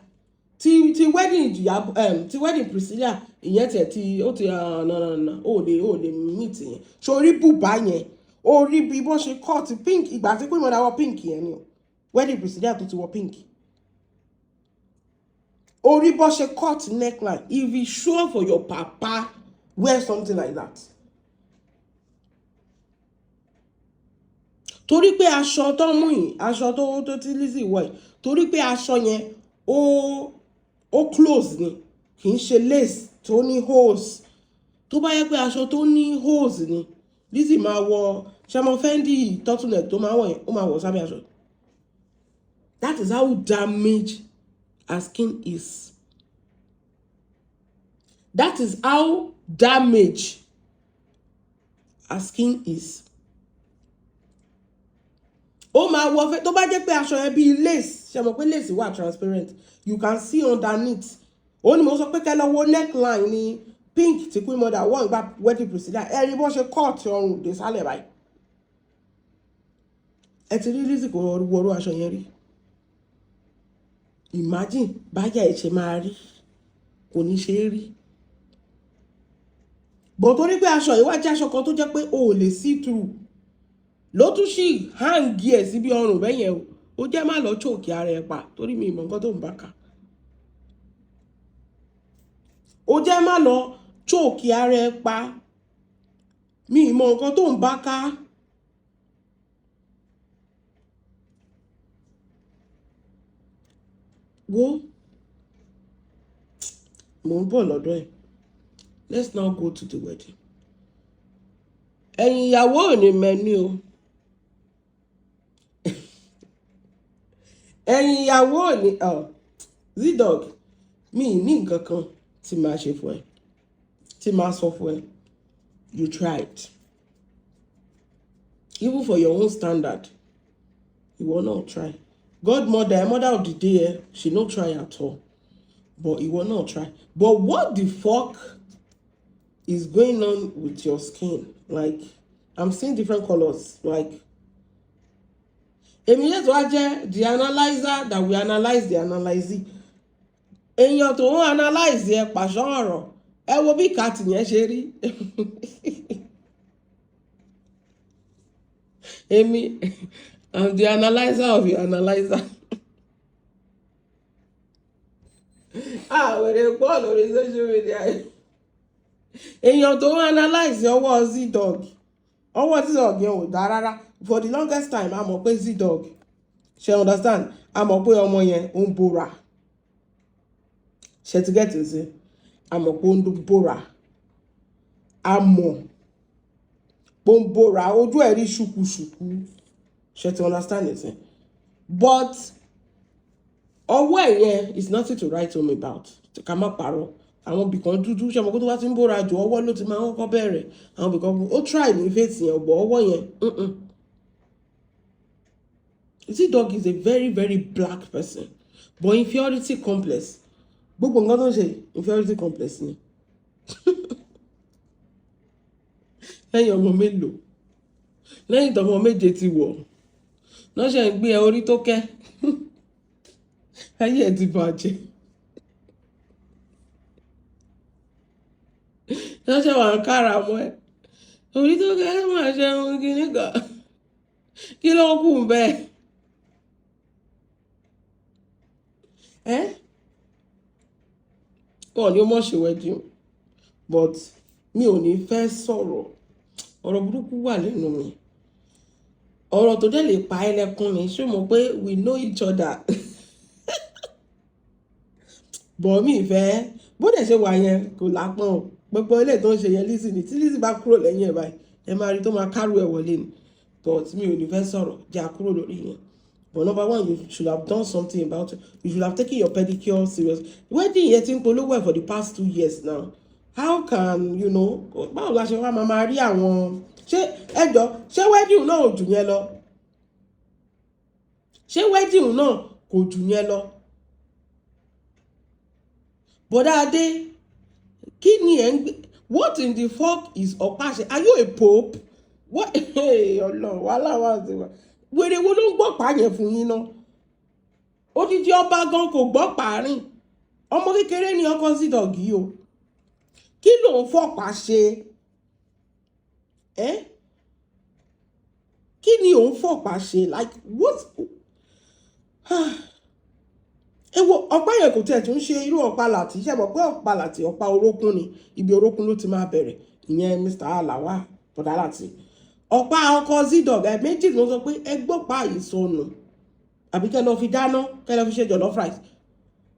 ti wedding ìyá, ti wedding Priscilla, ìyẹn tiẹ̀ ti ó ti no no no, ó lè meet yẹn. Sórí bùbá yẹn, ó rí bí bó ṣe cut pink ìgbà tí queen mother wọ pink yẹn ni o, wedding Priscilla tó ti wọ pink, orí bó ṣe cut neckline. If e sure for your papa wear something like that, torí pé aṣọ tó mú yìí, aṣọ tó tí Lizzy wọ̀ yìí, torí pé aṣọ yẹn ó close ni, kì í ṣe lace tó ní holes. Tó bá yẹ pé aṣọ tó ní holes ni Lizzy máa wọ, ṣẹmọ Fendi turtleneck tó máa wọ̀ yẹn, ó máa wọ̀ sábẹ́ aṣọ. That is how damaged her skin is. That is how damaged her skin is. Ó máa wọ fẹ́, tó bá jẹ́ pé aṣọ yẹn bíi lace, ṣe mọ̀ pé lace wà transparent, you can see underneath. Ó ní mo sọ pé kẹ́ lọ wo neckline ní pink tí Queen Mother wọ́n gba wedding procedure. Ẹ rí bọ́n ṣe cut ọrùn dé sálẹ̀ báyìí. Ẹ ti rí Lizzy kò wọrú aṣọ yẹn rí. Imagine báyà ẹ ṣe máa rí, kò ní ṣe é rí bọ̀, torí pé aṣọ yìí wá jẹ́ aṣọ kan tó jẹ́ pé o ò lè see through, ló tún sì hang ẹ̀ síbi ọrùn bẹ́yẹn o. Ó jẹ́ má lọ choke ara ẹ̀ pa, torí mi ìmọ̀ nǹkan tó ń bá kà. Ó jẹ́ má lọ choke ara ẹ̀ pa, mi ìmọ̀ nǹkan tó ń bá ká. Wo, mò ń bọ̀ lọ́dọ̀ ẹ̀. Let's now go to the wedding. Ẹ̀yin ìyàwó ò ní mẹ́ni o. Ẹ̀yin ìyàwó ò ní Zidog, mi ní nǹkan kan tí màá ṣe fún ẹ, tí màá sọ fún ẹ. You tried. Even for your own standard, ìwọ náà try. Godmother, mother of the day, eh, she no try at all. But ìwọ náà try. But what the fuck is going on with your skin? Like, I'm seeing different colors. Like, èmi yẹn tó wá jẹ́ the analyzer that we analyze the analyze. Èèyàn tó ń analyze ẹ pàṣọ ọ̀rọ̀, ẹ wo bí kàtì yẹn ṣe rí. Èmi, I'm the analyzer of your analyzer. Ah, wèrè pọ̀ lórí social media. Èèyàn tó ń analyze ọwọ́ Zidog, ọwọ́ Zidog yẹn ò dáa rárá. For the longest time, a mọ̀ pé Zidog, ṣe understand, a mọ̀ pé ọmọ yẹn ó ń bóra. Ṣe ti get it? A mọ̀ pé ó ń bóra. A mọ̀ pé ó ń bóra, ojú ẹ̀ rí ṣùkùṣùkù. Ṣe ti understand it? But ọwọ́ ẹ̀ yẹn is nothing to write home about. Ká má parọ́. Àwọn ibìkan dúdú, ṣe mọ̀ pé tó bá ti ń bóra jù, ọwọ́ ló ti máa ń kọ́kọ́ bẹ̀rẹ̀. Àwọn ibìkan ó try ní face yẹn, but ọwọ́ yẹn, Zidog is a very, very black person, but inferiority complex. Gbogbo nǹkan tó ń ṣe inferiority complex ni. Lẹ́yìn ọmọ mélòó? Lẹ́yìn tọmọ méje ti wọ̀. Lọ́sẹ̀ ń gbé ẹ orí tó kẹ́. Ayé ẹ ti bàjẹ́. Lọ́sẹ̀ wà ń kára mọ́ ẹ. Orí tó kẹ́ máa ṣe ohun kìíní kan. Kí ló kù bẹ́ẹ̀? Ẹ́? Wọ́n ní ó mọ̀ ṣe wedding, but mi ò ní fẹ́ sọ̀rọ̀. Ọ̀rọ̀ burúkú wà lẹ́nu mi. Ọ̀rọ̀ tó dẹ̀ lè pa ẹ́ lẹ́kún ni. Ṣé o mọ̀ pé we know each other? But mi fẹ́, bó dẹ̀ ṣe wà yẹn kò lápọ́n o. Gbogbo eléyìí tó ń ṣe yẹn Lizzy ni. Tí Lizzy bá kúrò lẹ́yìn ẹ̀ báyìí, ẹ máa rí tó máa kárù ẹ̀ wọlé ni. But mi ò ní fẹ́ sọ̀rọ̀, jẹ́ a kúrò lórí yẹn. But number one, you should have done something about it. You should have taken your pedicure serious. Wedding yẹn ti ń polówó ẹ̀ for the past 2 years now. How can you know? Báwo la ṣe wá máa máa rí àwọn, ṣé ẹ jọ, ṣé wedding náà ò jù yẹn lọ? Ṣé wedding náà kò jù yẹn lọ? Bọ̀dá Adé, kí ni ẹ̀ ń gbé? What in the fuck is Ọ̀páṣẹ? Are you a pope? What? Hey, Ọlọ́run, wàhálà wà sí wa. Wèrè wo ló ń gbọ́ pa yẹn fún yín náà? Odidi ọba gan kò gbọ́ pààrin. Ọmọ kékeré ni ọkọ Zidog yìí o. Kí ló ń fọ̀pá ṣe? Ẹ́? Kí ni ò ń fọ̀pá ṣe? Like what? Ẹ wo ọ̀pá yẹn kò tiẹ̀ tún ṣe irú ọ̀pá làtí. Ṣé ẹ mọ̀ pé ọ̀pá làtí ọ̀pá orókún ni? Ibi orókún ló ti máa bẹ̀rẹ̀. Ìyẹn Mr. Alawa, Bọ̀dá Làtí. Ọ̀pá ọkọ Zidog ẹ méjì ló sọ pé ẹ gbọ́ pa yìí sọnù. Àbí kẹ́ lọ fi dáná, kẹ́ lọ fi ṣe jollof rice.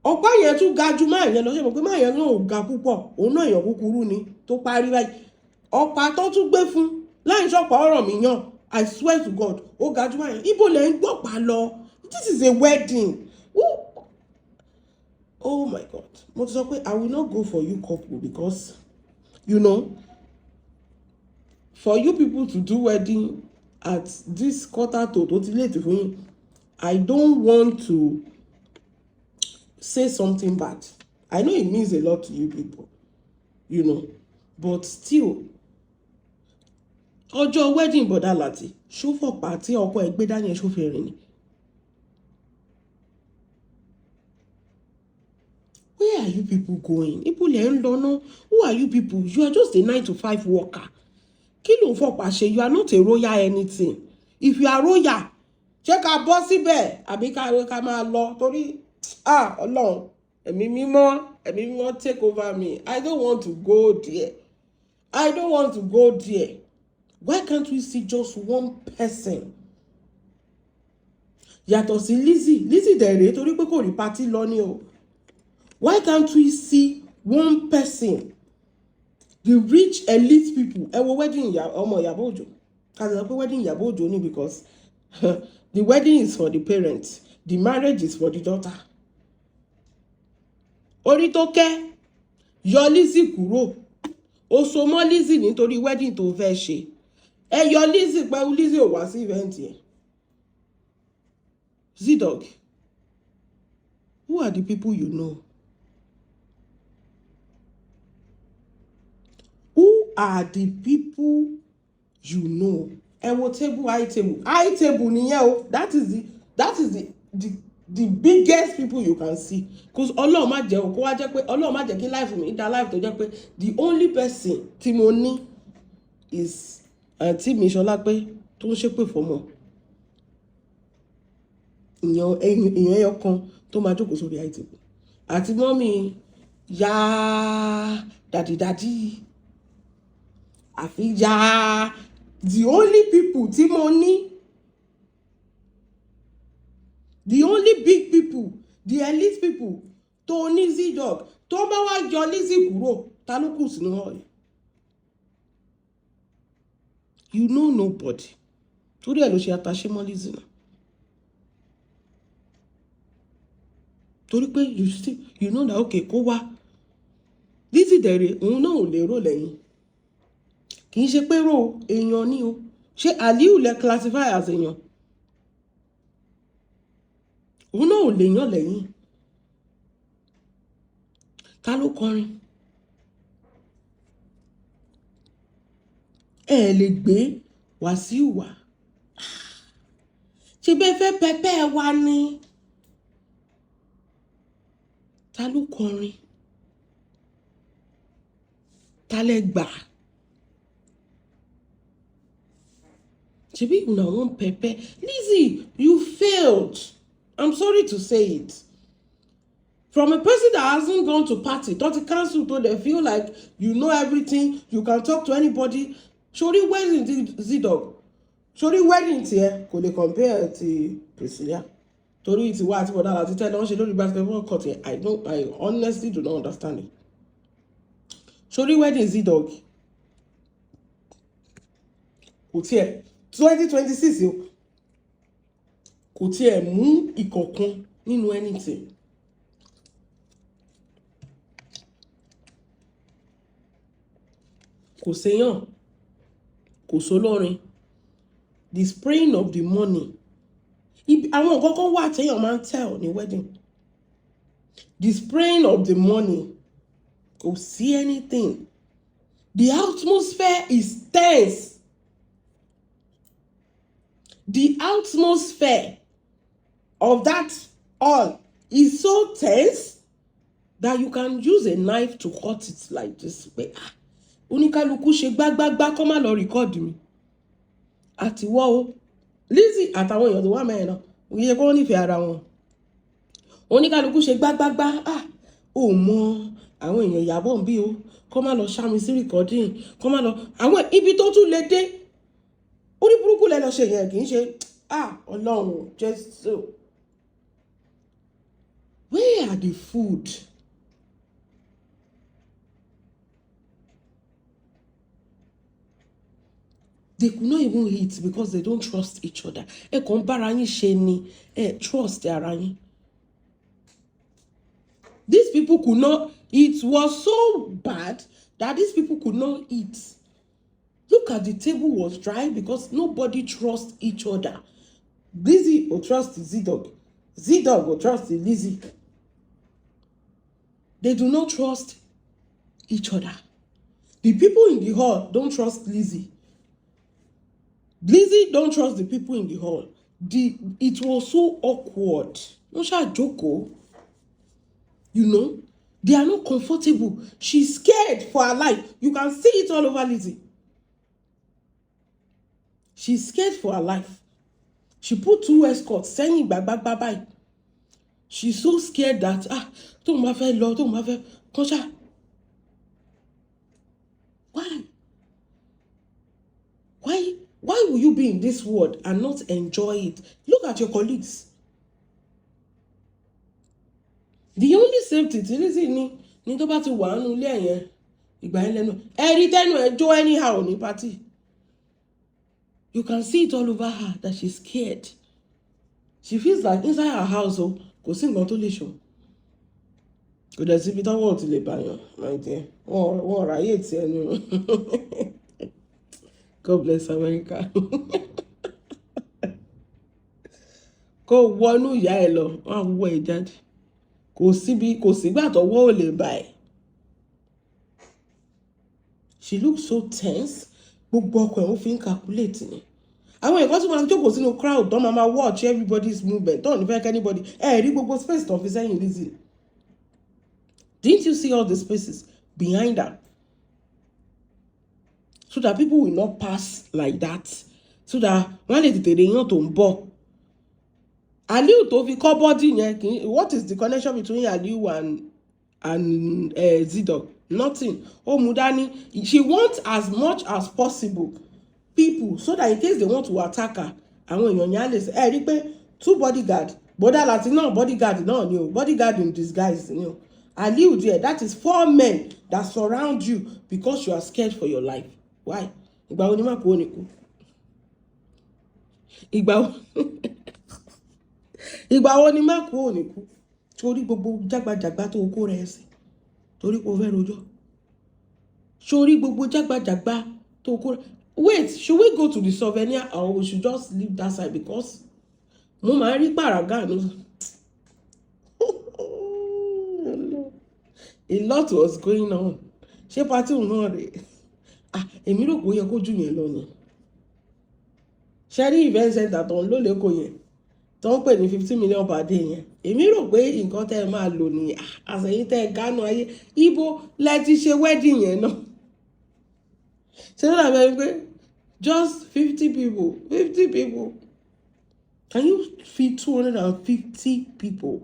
Ọ̀pá yẹn tún ga ju máa yẹn lọ. Ṣe mọ̀ pé máa yẹn náà ò ga púpọ̀? Òun náà, èèyàn kúkúrú ni tó parí báyìí. Ọ̀pá tó tún gbé fún láì ṣọ̀pá ọ̀rọ̀ mi yàn, I swear to God, ó ga ju máa yẹn. Ibo lẹ̀ ń gbọ̀pá lọ? This is a wedding. Who? Oh my God, mo ti sọ pé I will not go for you couple, because for you people to do wedding at this quarter to, tó ti late fún yín, I don't want to say something bad. I know it means a lot to you people, but still, ọjọ́ wedding bọ̀dá láti ṣófọ̀pá tí ọkọ ẹ̀ gbé dání ẹ̀ ṣófin ni. Where are you people going? Ibo lẹ̀ ń lọ ná? Who are you people? You are just a 9 to 5 worker. Kí ló ń fọ̀pá ṣe? You are not a royal anything. If you are royal, ṣé ká bọ́ síbẹ̀ àbí ká máa lọ? Torí, ah, Ọlọ́run, ẹ̀mí mímọ́, ẹ̀mí mímọ́, take over me. I don't want to go there. I don't want to go there. Why can't we see just one person yàtọ̀ sí Lizzy? Lizzy dẹ̀rẹ̀ torí pé kò rí party lọ ní o. Why can't we see one person, the rich elite people? Ẹ wo wedding ọmọ Ìyábọ̀ Òjó. Ká sọ pé wedding Ìyábọ̀ Òjó ni, because the wedding is for the parents, the marriage is for the daughter. Orí tó kẹ́ yọ Lizzy kúrò, ó so mọ́ Lizzy nítorí wedding tó fẹ́ ṣe. Ẹ yọ Lizzy pẹ̀lú Lizzy ò wá sí event yẹn. Zidog, who are the people you know? Who are the people you know? Ẹ wo table, high table, high table nìyẹn o. That is the biggest people you can see, 'cause Ọlọ́run má jẹ́ o, kó wá jẹ́ pé Ọlọ́run má jẹ́ kí life mi dá life tó jẹ́ pé the only person tí mo ní is àǹtí mi Ṣọlá pé tó ń ṣépè fọmọ èèyàn èèyàn ẹyọ kan tó máa jókòó sórí high table àti mummy yá daddy daddy àfi yá. The only people tí mo ní, the only big people, the elite people tó ní, Zidog, tó bá wá yọ Lizzy kúrò, ta ló kù sínú hall? You know nobody. Torí ẹ̀ ló ṣe àtàṣe mọ́ Lizzy náà, torí pé you see, you know that, okay, kó wá Lizzy dẹ̀rẹ̀, òun náà ò lérò lẹ́yìn. Kì í ṣe pé rò èèyàn ní o. Ṣé Aliu lẹ classify as èèyàn? Òun náà ò lèèyàn lẹ́yìn. Ta ló kọrin? Ẹ lè gbé Wàsíù wá. Ṣe bẹ́ẹ̀ fẹ́ pẹpẹ wa ni? Ta ló kọrin? Ta lẹ gbà? Ṣebí una wan pepper Lizzy? You failed. I'm sorry to say it. From a person that hasn't gone to party tó ti cancel, tó dey feel like you know everything, you can talk to anybody. Sori wedding ti Zidog, sori wedding tiẹ̀ kò lè compare ti Priscilla, torí tiwa àti bọ̀dá àti tẹ́lẹ̀ wọ́n ṣe lórí basketball court yẹn. I don't, I honestly do not understand it. Sori wedding Zidog kò tiẹ̀ 2026 o, kò tiẹ̀ mú ìkọ̀kan nínú anything. Kò séyàn, kò sólórin. The spraying of the money, àwọn nǹkan kan wà téèyàn máa ń tell ní wedding. The spraying of the money, kò sí anything. The atmosphere is tense. The atmosphere of that all is so tense that you can use a knife to cut it like this, pé ah, oníkálukú ṣe gbágbágbá kọ́ má lọ record mi. Àtiwọ́ o, Lizzy àtàwọn èèyàn tó wà mẹ́rin náà, òye kó nífẹ̀ẹ́ ara wọn. Oníkálukú ṣe gbágbágbá. Ah, ò mọ àwọn èèyàn Ìyábọ̀ ń bí o, kọ́ má lọ ṣá mi sí recording, kọ́ má lọ àwọn ibi tó tún lè dé. Orí burúkú lẹ lọ ṣe yẹn, kì í ṣe. Ah, Ọlọ́run Jésù, where at the food. They could not even eat because they don't trust each other. Ẹ kàn ń bára yín ṣe ni, ẹ trust ara yín. These people could not, it was so bad that these people could not eat. Look at the table was dry because nobody trusts each other. Lizzy will trust Zeedog. Zeedog will trust Lizzy. They do not trust each other. The people in the hall don't trust Lizzy. Lizzy don't trust the people in the hall. It was so awkward. Wọ́n ṣáà jókòó. They are not comfortable. She's scared for her life. You can see it all over Lizzy. She's scared for her life. She put two escorts sẹ́yìn gbàgbàgbà báyìí. She's so scared that, ah, tóun bá fẹ́ lọ, tóun bá fẹ́ kọ́ ṣá. Why? Why? Why will you be in this world and not enjoy it? Look at your colleagues. The only safety tí Lizzy ní ní tó bá ti wà nínú ilé ẹ̀ yẹn, ìgbà yẹn lẹ́nu ẹ rí tẹ́nu ẹ jó anyhow ní party. You can see it all over her that she's scared. She feels like inside her house o, kò sí nǹkan tó lè ṣe. Kò dẹ̀ síbi tọ́wọ́ ò ti lè bàyàn, my dear. Wọ́n ráyè tí ẹnu. God bless America. Kó wọnú ìyá ẹ lọ, wọ́n á wọ ẹ jáde. Kò síbi, kò sígbà tọ́wọ́ ò lè bà ẹ́. She looks so tense. Gbogbo ọkọ ẹ̀ ó fi ń calculate ni. Àwọn èèyàn tí wọ́n jókòó sínú crowd tó máa ma watch everybody's movement tó ní fẹ́ kí anybody ẹ rí gbogbo space tó fi sẹ́yìn Lizzy. Didn't you see all the spaces behind her? So that people will not pass like that. So that wọ́n lè tètè rí èèyàn tó ń bọ̀. Aliu tó fi kọ́ body yẹn kì í, what is the connection between Aliu and Zeedog? Nothing. Ó mú dání. She wants as much as possible people so that in case they want to attack her, àwọn èèyàn yẹn á lè ṣe ẹ rí pé two bodyguard, bọ́dà láti náà, bodyguard náà ni o, bodyguard in disguise ni o. Aliu there, that is four men that surround you because you are scared for your life. Why? Ìgbà wo ni má kú òní kú? Ìgbà wo ni má kú òní kú? Torí gbogbo jágbajàgba tó kó rẹ̀ sí, torí kò fẹ́ rojọ́, sórí gbogbo jágbajàgba tó kó rẹ̀. Wait, should we go to the souvenir or we should just leave that side? Because mo máa ń rí pàràgà ní. A lot was going on. Ṣé party òun náà rèé? Ah, èmi rò pé ó yẹ kó jù yẹn lọ ni. Ṣe rí event center tó ń lò lẹ́kọ̀ọ́ yẹn tó ń pè ní 50 million per day yẹn, èmi rò pé nǹkan tẹ́ ẹ máa lò ní àṣẹyìn tẹ́ ẹ gánú ayé. Ibo lẹ ti ṣe wedding yẹn náà? Ṣé ló dàbí ẹni pé just 50 people, 50 people? Can you feed 250 people?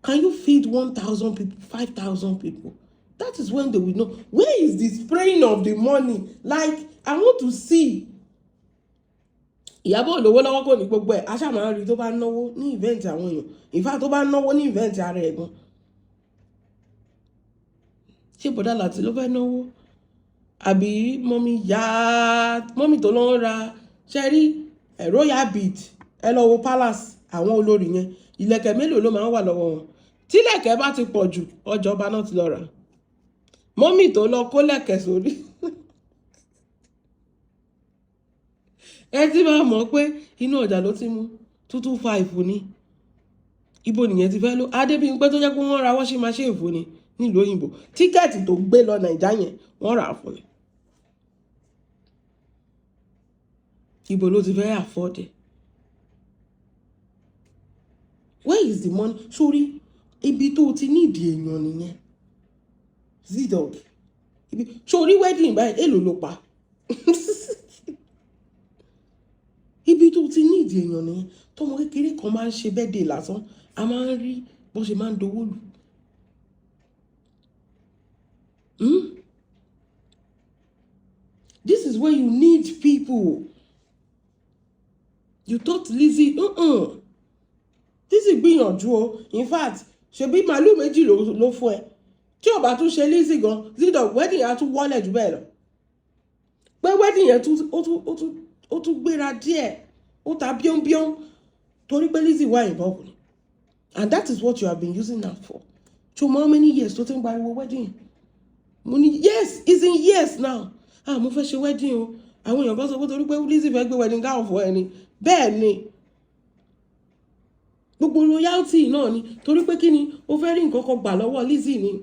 Can you feed 1,000 people, 5,000 people? That is when they will know. Where is the spraying of the money? Like, I want to see. Ìyábọ̀ olówó lọ́wọ́, kò ní gbogbo ẹ̀. Aṣá máa ń rí tó bá náwó ní event àwọn èèyàn. In fact, tó bá náwó ní event ara ẹ̀ gan. Ṣé bọ̀dá láti ló fẹ́ náwó? Àbí mummy yá mummy tó lọ́ ń ra ṣe rí royal bead? Ẹ lọ wo palace àwọn olórí yẹn, ìlẹ̀kẹ̀ mélòó ló máa ń wà lọ́wọ́ wọn? Tílẹ̀kẹ̀ bá ti pọ̀ jù, ọjà ọba náà ti lọ rà. Mummy tó lọ kó lẹ̀kẹ̀ sórí, ẹ ti máa mọ̀ pé inú ọjà ló ti mú 225 ní. Ibo nìyẹn ti fẹ́ ló Adébímpé tó jẹ́ pé wọ́n ra washing machine fún ni nílùú òyìnbó, ticket tó gbé lọ Nàìjà yẹn, wọ́n rà á fún ni. Ibo ló ti fẹ́ afford it? Where is the money? Sórí ibi tó ti nídìí èèyàn nìyẹn, Zeedog. Ibi sórí wedding báyìí, èlò ló pa? Ibi tó ti nídìí èèyàn nìyẹn. Tọmọ kékeré kan máa ń ṣe birthday lásán, a máa ń rí bó ṣe máa ń dowó lù. This is where you need people. You thought Lizzy, Lizzy gbìyànjú o. In fact, Ṣebí màálù méjì ló fún ẹ. Tí ò bá tún ṣe Lizzy gan, Zidog, wedding yẹn á tún wọ́lẹ̀ jù bẹ́ẹ̀ lọ. Pé wedding yẹn tún ó tún gbéra díẹ̀, ó ta bíọ́nbíọ́n torí pé Lizzy wà involved ni. And that is what you have been using now for. So how many years tó ti ń pariwo wedding? Mo ní yes, it's in years now. Ah, mo fẹ́ ṣe wedding o. Àwọn èèyàn kan sọ pé torí pé Lizzy fẹ́ gbé wedding gown fún ẹni. Bẹ́ẹ̀ ni, gbogbo royalty náà ni, torí pé kí ni, ó fẹ́ rí nǹkan kan gbà lọ́wọ́ Lizzy ni.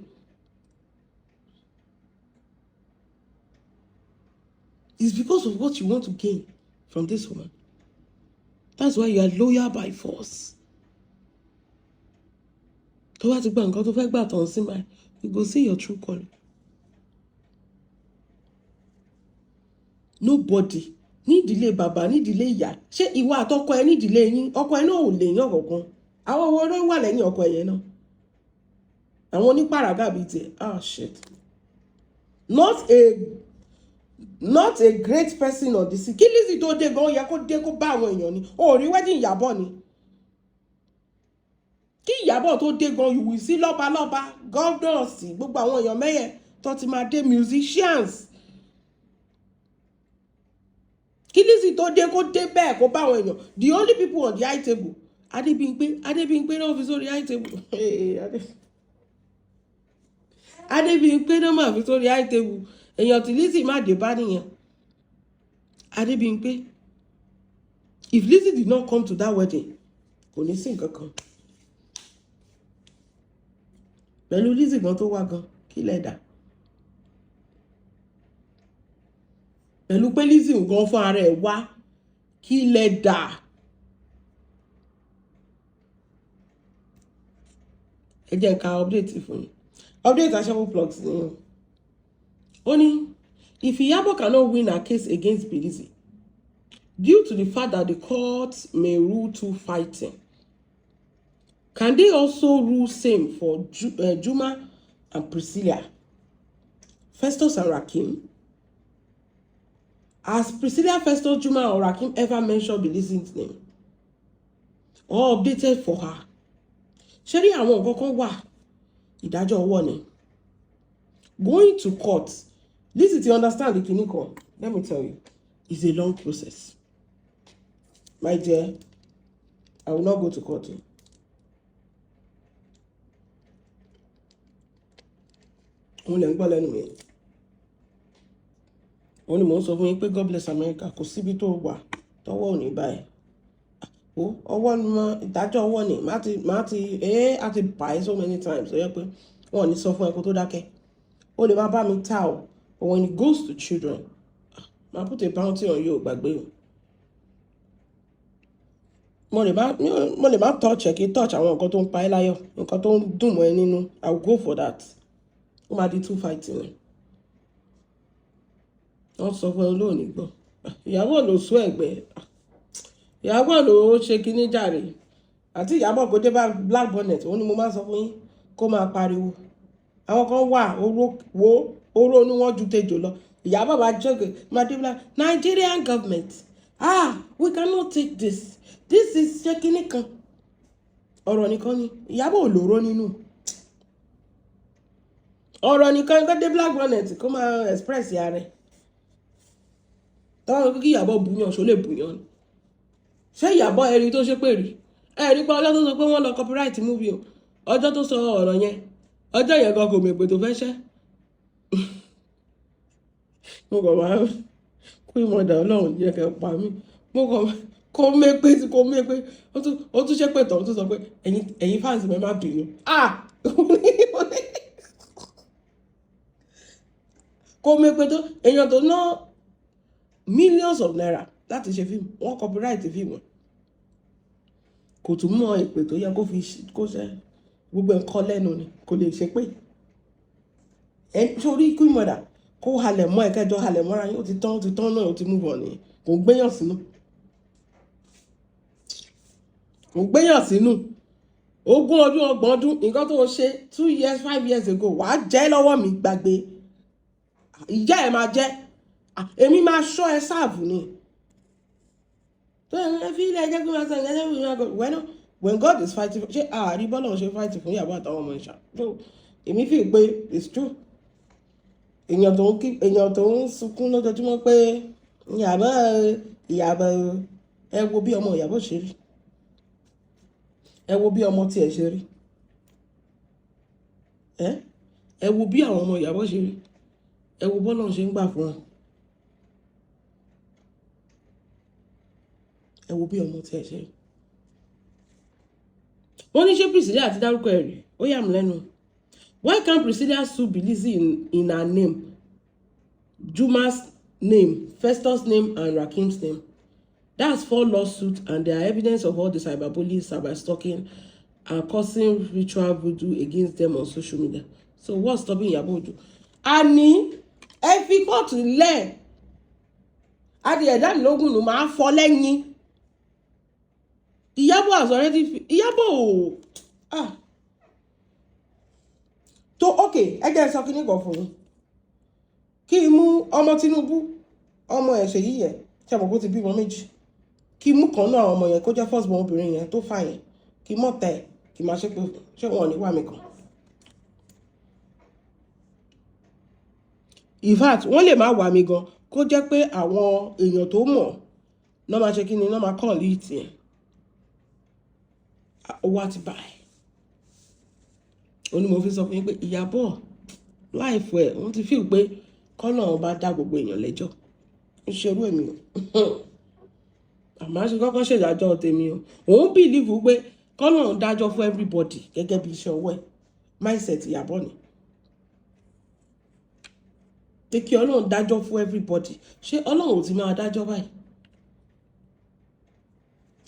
It's because of what you want to gain from this woman. That's why you are loyal by force. Tó bá ti gba nǹkan tó fẹ́ gbà tán sí máa, you go see your true colour. Nobody nídìílé bàbá, nídìílé ìyá, ṣé ìwọ àtọkọ ẹ nídìílé yín, ọkọ ẹ náà ò lè yàn kankan. Àwọn owó ló wà lẹ́yìn ọkọ ẹ yẹn náà? Àwọn onípàràgà bíi tiẹ̀. Ah, shit. Not a great person on the scene. Kí Lizzy tó dé gan, ó yẹ kó dé kó bá àwọn èèyàn ni. O ò rí wedding Ìyábọ̀ ni. Kí Ìyábọ̀ tó dé gan, you will see lọ́balọ́ba, governors, gbogbo àwọn èèyàn mẹ́yẹ tó ti máa dé, musicians. Kí Lizzy tó dé, kó dé bẹ́ẹ̀ kó bá àwọn èèyàn. The only people on the high table, Adébímpé. Adébímpé náà fi sórí high table. Adébímpé náà máa fi sórí high table. Èèyàn tí Lizzy má dé bá nìyẹn, Adébímpé. If Lizzy did not come to that wedding, kò ní sí nǹkan kan. Pẹ̀lú Lizzy gan tó wá gan, kí lẹ̀ dà? Pẹ̀lú pé Lizzy gan fún ara ẹ̀ wá, kí lẹ̀ dà? Ẹ jẹ́ n ka update fún yín. Update Ashewo Plugs ni ó ní, if Iyabo cannot win her case against Lizzy due to the fact that the court may rule two fighting, can they also rule same for Juma and Priscilla, Festus and Rakim? Has Priscilla, Festus, Juma or Rakim ever mentioned Lizzy's name or updated for her? Ṣé rí, àwọn nǹkan kan wà, ìdájọ́ ọwọ́ ni. Going to court, Lizzy ti understand the kìíní kan, let me tell you, it's a long process. My dear, I will not go to court. Òun lè ń gbọ́ lẹ́nu mi. Òun ni mò ń sọ fún yín pé God bless America. Kò síbi tó wà tọwọ́ ò ní báyìí. Ó ọwọ́ ni mo ìdájọ́ ọwọ́ ni má ti á ti bà ẹ́ so many times, ó yẹ pé wọn ò ní sọ fún ẹ kó tó dákẹ́. Ó lè má bá mi ta o, but when it goes to children, ma put a bounty on you. Gbàgbé o. Mo lè má touch ẹ, kí touch àwọn nǹkan tó ń pa ẹ́ láyọ̀, nǹkan tó ń dùn mọ́ ẹ nínú. I will go for that. Ó máa di two fighting ni. Wọ́n sọ fún ẹ olóòní gbọ́. Ìyábọ̀ ló sún ẹ̀gbẹ́, Ìyábọ̀ ló ṣe kinní jàre. Àti Ìyábọ̀ kò dé bá black bonnet. Òun ni mo máa ń sọ fún yín kó máa pariwo. Àwọn kan wà, oró wo oró inú wọn ju tejò lọ. Ìyábọ̀ bá jókòó, máa dé bílá, Nigerian government, ah, we cannot take this, this is ṣe kinní kan. Ọ̀rọ̀ nìkan ni Ìyábọ̀ ò lóró nínú. Ọ̀rọ̀ nìkan kó dé black bonnet, kó máa express ara ẹ̀. Tọ́wọ́n kí Ìyábọ̀ bùyàn, ṣó lè bùyàn ni? Ṣé Ìyábọ̀ ẹ̀rí tó ṣe pé rí ẹ̀rí pé ọjọ́ tó sọ pé wọ́n lọ copyright movie o, ọjọ́ tó sọ ọ̀rọ̀ yẹn, ọjọ́ yẹn gan kò mọ̀ pé tó fẹ́ ṣẹ́. Mo kàn máa kó ìmọ̀dà, Ọlọ́run jẹ́ kẹ́ pa mí. Mo kàn kó mépé tí kò mépé, ó tún ṣépè tán, ó tún sọ pé ẹ̀yin fans mi, má bínú. Ah, kó mépé tó èèyàn tó ná millions of naira láti ṣe fíìmù, wọ́n copyright fíìmù, kò tún mọ èpè tó yẹ kó fi kó ṣe gbogbo nǹkan lẹ́nu ni kò lè ṣe pé ẹ sórí. Queen Mother, kó halẹ̀ mọ́ ẹ, kẹjọ halẹ̀ mọ́ra yín, ó ti tán, ó ti tán náà, ó ti move on nìyẹn. Kò ń gbéyàn sínú, kò ń gbéyàn sínú. 20 ọdún, 30 ọdún, nǹkan tó ṣe 2 years, 5 years ago, wàá jẹ́ lọ́wọ́ mi. Gbàgbé, ìyá ẹ̀ máa jẹ́, èmi máa ṣọ́ ẹ sáàbù ni. Tó ẹ fi ilé ẹjẹ́ kí wọ́n sọ ìyẹn lẹ́wọ̀n ìwé wẹ́n náà. When God is fighting, ṣé ààrí bọ́lá ṣe fight fún ìyàwó àtàwọn ọmọ ìṣà? So èmi fi pé it's true. Èèyàn tó ń kí, èèyàn tó ń sunkún lójoojúmọ́ pé Ìyàbọ̀, Ìyàbọ̀, ẹ wo bí ọmọ Ìyàbọ̀ ṣe rí, ẹ wo bí ọmọ tiẹ̀ ṣe rí, ẹ wo bí àwọn ọmọ Ìyàbọ̀ ṣe rí, ẹ wo bọ́lá ṣe ń gbà fún wọn, ẹ wo bí ọmọ tiẹ̀ ṣe rí. Wọ́n ní ṣé Priscilla ti dárúkọ ẹ̀ rí? Ó yà mí lẹ́nu. Why can't Priscilla sue Bilizzy in her name, Juma's name, Festus' name and Rakim's name? That's four lawsuits, and there are evidence of all the cyberbullying, cyberstalking and causing ritual voodoo against them on social media. So what's stopping Iyabo Ojo? Àní ẹ fi kóòtù lẹ̀, adìyẹ dánilógún ló máa fọ́ lẹ́yìn. Ìyábọ̀ has already, Ìyábọ̀ ò, ah, tó ok. Ẹ jẹ́ n sọ kíní kan fún yín. Kí n mú ọmọ Tinubu, ọmọ ẹ̀ Ṣèyí yẹn, tí a mọ̀ kó ti bímọ méjì, kí n mú kan náà àwọn ọmọ yẹn kó jẹ́ first born obìnrin yẹn tó fà yẹn, kí n mọ̀ tẹ̀, kí n máa ṣe pé ṣé wọn ò ní wà mí kan. In fact, wọ́n lè má wà mí gan, kó jẹ́ pé àwọn èèyàn tó mọ̀ náà máa ṣe kí ni, náà máa kàn lí tiẹ̀ owó àti báyìí. Ó ní mo fi sọ fún yín pé Ìyábọ̀ láìfọ ẹ̀, wọ́n ti feel pé kọ́nà bá dá gbogbo èèyàn lẹ́jọ́ ń ṣerú èmi o, àmọ́ ṣe kọ́kọ́ ṣèdájọ́ tèmi o. Òun believe pé kọ́nà dájọ́ fún everybody gẹ́gẹ́ bí iṣẹ́ ọwọ́ ẹ̀. Mindset Ìyábọ̀ ni pé kí Ọlọ́run dájọ́ fún everybody. Ṣé Ọlọ́run ò ti máa dájọ́ báyìí?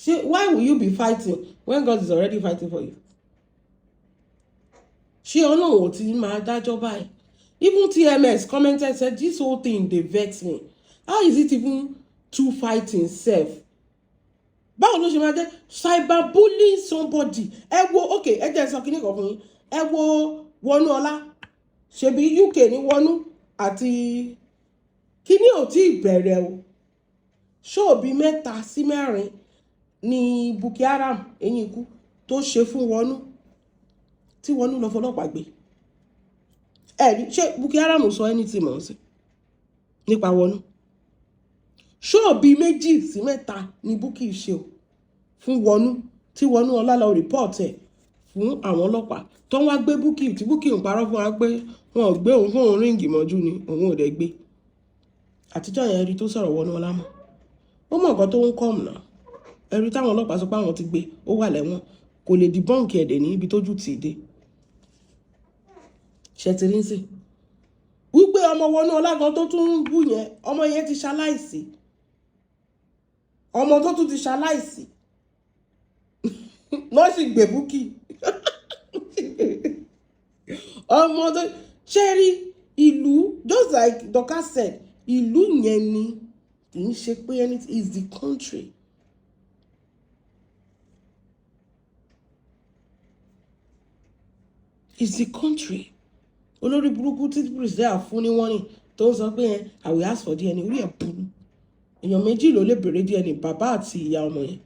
Ṣé why will you be fighting when God is already fighting for you? Ṣé Ọlọ́run ò ti máa dájọ́ báyìí? Even TMS commented, said this whole thing dey vex me. How is it even two fighting sef? Báwo ló ṣe máa jẹ́ cyberbullying somebody? Ẹ wo, ok, ẹ jẹ́ sọ kíní kan fún yín. Ẹ wo Wọnúọlá, ṣebí UK ní Wọnú àti kíní ò tí ì bẹ̀rẹ̀ o. Ṣóòbí 3 sí 4 ní Bukky Haram eyín ikú tó ṣe fún Wọnú tí Wọnú lọ fọlọ́pàá gbé. Ẹ rí, ṣé Bukky Haram sọ anything mọ̀ sí nípa Wọnú? Ṣóòbí 2 sí 3 ní Bukky ṣe o fún Wọnú tí Wọnú ọlá lọ report ẹ̀ fún àwọn ọlọ́pàá tó ń wá gbé Bukky, tí Bukky ń parọ́ fún wa pé wọn ò gbé òun fún òun ring mọ́jú ni òun ò dẹ̀ gbé. Àtijọ́ yẹn rí tó sọ̀rọ̀ Wọnú ọlá mọ́, ó mọ̀ nǹkan tó ń kọ́ ọ̀nà ẹ̀rí táwọn ọlọ́pàá sọ pé àwọn ti gbé, ó wà lẹ́wọ̀n, kò lè debunk ẹ̀dẹ̀ ní ibi tójú tì í dé. Ṣètìlínsì wípé ọmọ Wọnú ọlá gan tó tún ń bú yẹn, ọmọ yẹn ti ṣaláìsí, ọmọ tó tún ti ṣaláìsí, wọ́n sì gbé Bukky. Ọmọ tó ṣe rí ìlú, just like Dorcas said, ìlú yẹn ni kì í ṣe pé anything is the country. Is the country. Olórí burúkú tí Priscilla fún ní wọ́n ní tó ń sọ pé I will ask for DNA, orí ẹ̀ burú. Èèyàn méjì ló lè béèrè DNA, bàbá àti ìyá ọmọ yẹn.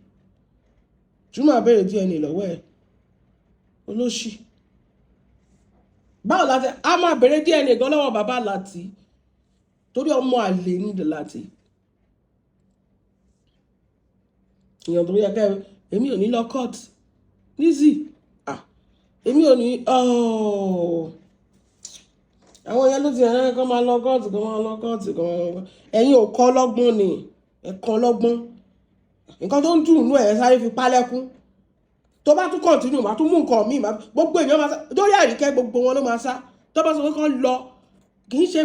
Juma béèrè DNA lọ́wọ́ ẹ̀, olóṣì. Báwo láti a máa béèrè DNA gan lọ́wọ́ bàbá láti torí ọmọ àlè ní láti èèyàn tó yẹ kẹ́. Èmi ò ní lọ court Lizzy, ah, èmi ò ní. Àwọn yẹn ló ti ẹ̀rẹ́ kọ́ máa lọ kóòtù, kọ́ máa lọ kóòtù, kọ́ máa lọ kóòtù. Ẹ̀yin ò kọ́ lọ́gbọ́n ni, ẹ̀ kọ́ lọ́gbọ́n. Nǹkan tó ń dùn inú ẹ̀ sáré fi pálẹ́kún. Tó bá tún continue, máa tún mú nǹkan míì, máa gbogbo èèyàn máa sá lórí Àríkẹ́, gbogbo wọn ló máa sá. Tó bá sọ pé kán lọ, kì í ṣe